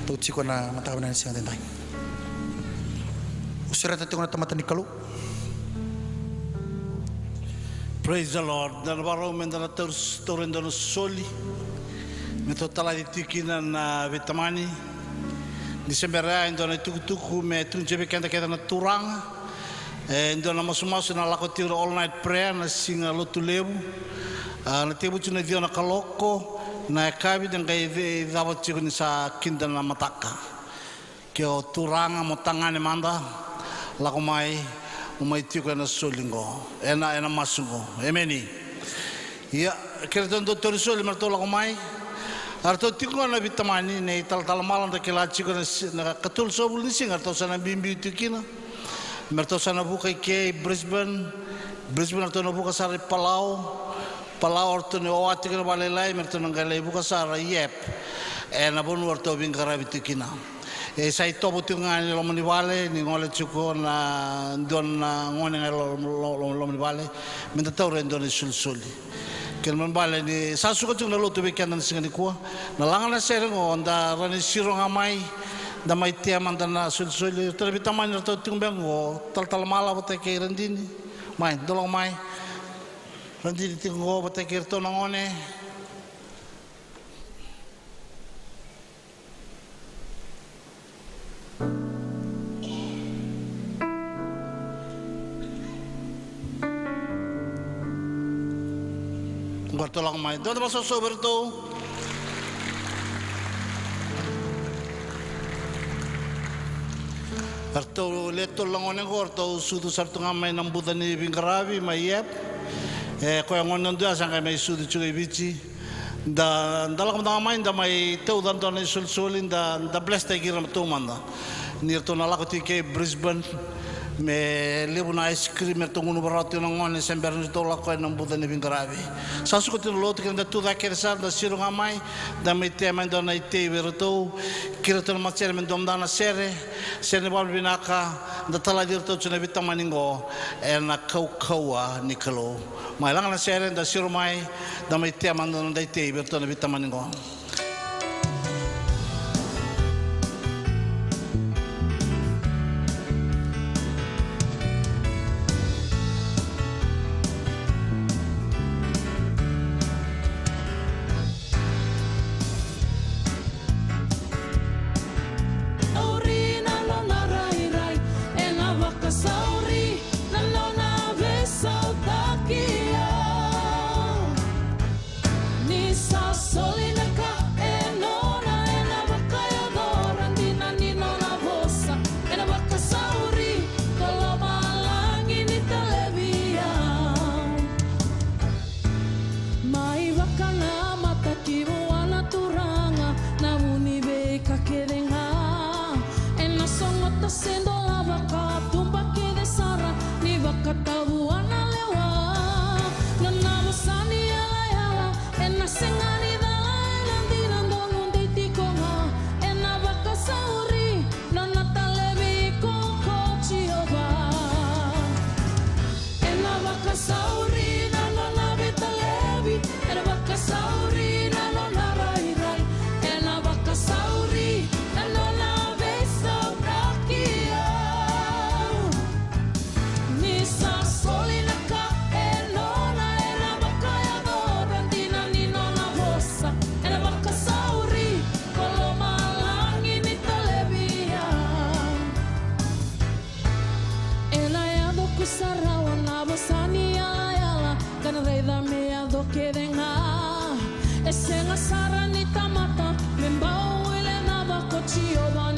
Tou tiko na mataka vinaka ni siga edaidai. Au sureta tiko na tamata ni Kalou. Praise the Lord. Da na vakarau me da na taura, taura e dua na soli me tou talaci tiko kina na veitamani. Ni se bera ya e dua na itukutuku me tukuni vei keda kece na Turaga. E dua na masumasu na lako tiko na all night prayer na siga Lotulevu. A, na tekivu tiko na ciwa na kaloko na yakavi, da qai cava tiko ni sa kida na mataka. Ke o Turaga mo tagane mada, lako mai, mo mai tiko ena soli qo, ena, ena masu qo. Emeni. Ia, ke ratou dau tauri soli me ratou lako mai. A ratou tiko ga na veitamani, na italatala mala da kila tiko na si-, na katolu sagavulu ni siga ratou sa na biubiu tiko kina. Me ratou sa na vuka i ke i Brisbane, Brisbane ratou na vuka sara i Palau, Palau ratou na wawa tiko na valelailai, me ratou na qai lai vuka sara i Yap. Ena vanua ratou veiqaravi tiko kina. E sa itovo tiko ga ni loma ni vale, ni gole tiko na dua na gone ga i lo-, lo-, lo-, loma ni vale, me da taura e dua na isolisoli. Kena ibalebale ni sa suka tiko na lotu vei keda na siga nikua. Na laga na sere qo, da rawa ni siro ga mai, da mai tea mada na solisoli. Ratou na veitamani ratou tiko beka qo, talatala mala vata kei Radini. Mai, dou lako mai. Radini tiko qo vata kei ratou na gone. Qo ratou lako mai. Dou da vakasoso vei ratou. Ratou le tolu na gone qo, ratou sucu sara tu ga mai na buca ni veiqaravi mai Yap. E koya gone na dua sa qai mai sucu tiko i Viti. Da, da lako mada ga mai, da mai tauca dua na isolisoli, da, da bless taki ira taumada. Ni ratou na lako tiko i ke i Brisbane, me levu na ice cream me ratou gunuva rawa tiko na gone se bera ni ratou lako ena buca ni veiqaravi. Sa suka tiko na lotu, keda tucake kece sara, da siro ga mai, da mai tea mai dua na itei vei ratou, kei ratou na matasere me dua mada na sere, sere ni vakavinavinaka, da talaci iratou tiko na veitamani qo ena kaukauwa ni Kalou. Mai, laga na sere, da siro mai, da mai tea mada na noda itei vei iratou na veitamani qo. Sauri na nona rairai, ena vakasauri na nona veisautaki au. Ni sa soli na ka e nona, ena vakayacora dina ni nona vosa, ena vakasauri ko lomalagi ni talevi au. Mai vakanamata ki vua na Turaga na vu ni veika kece ga. Ena sogota se dolava ka tuba kece sara ni vakatavua na lewa. Nona vosa ni yalayala ena sega ni cala, ena dina donu dei tiko ga. Ena vakasauri nona talevi ko, ko Jiova. Ena vakasauri na nona veitalevi, ena vakasauri na nona rairai, ena vakasauri na nona veisautaki au. Ni sa soli na ka e nona, ena vakayacora dina ni nona vosa, ena vakasauri ko lomalagi ni talevi au. Ena yaco kusarawa na vosa ni yalayala, ka na raica me yaco kece ga. E sega sara ni tamata me bau guilecava ko Jiova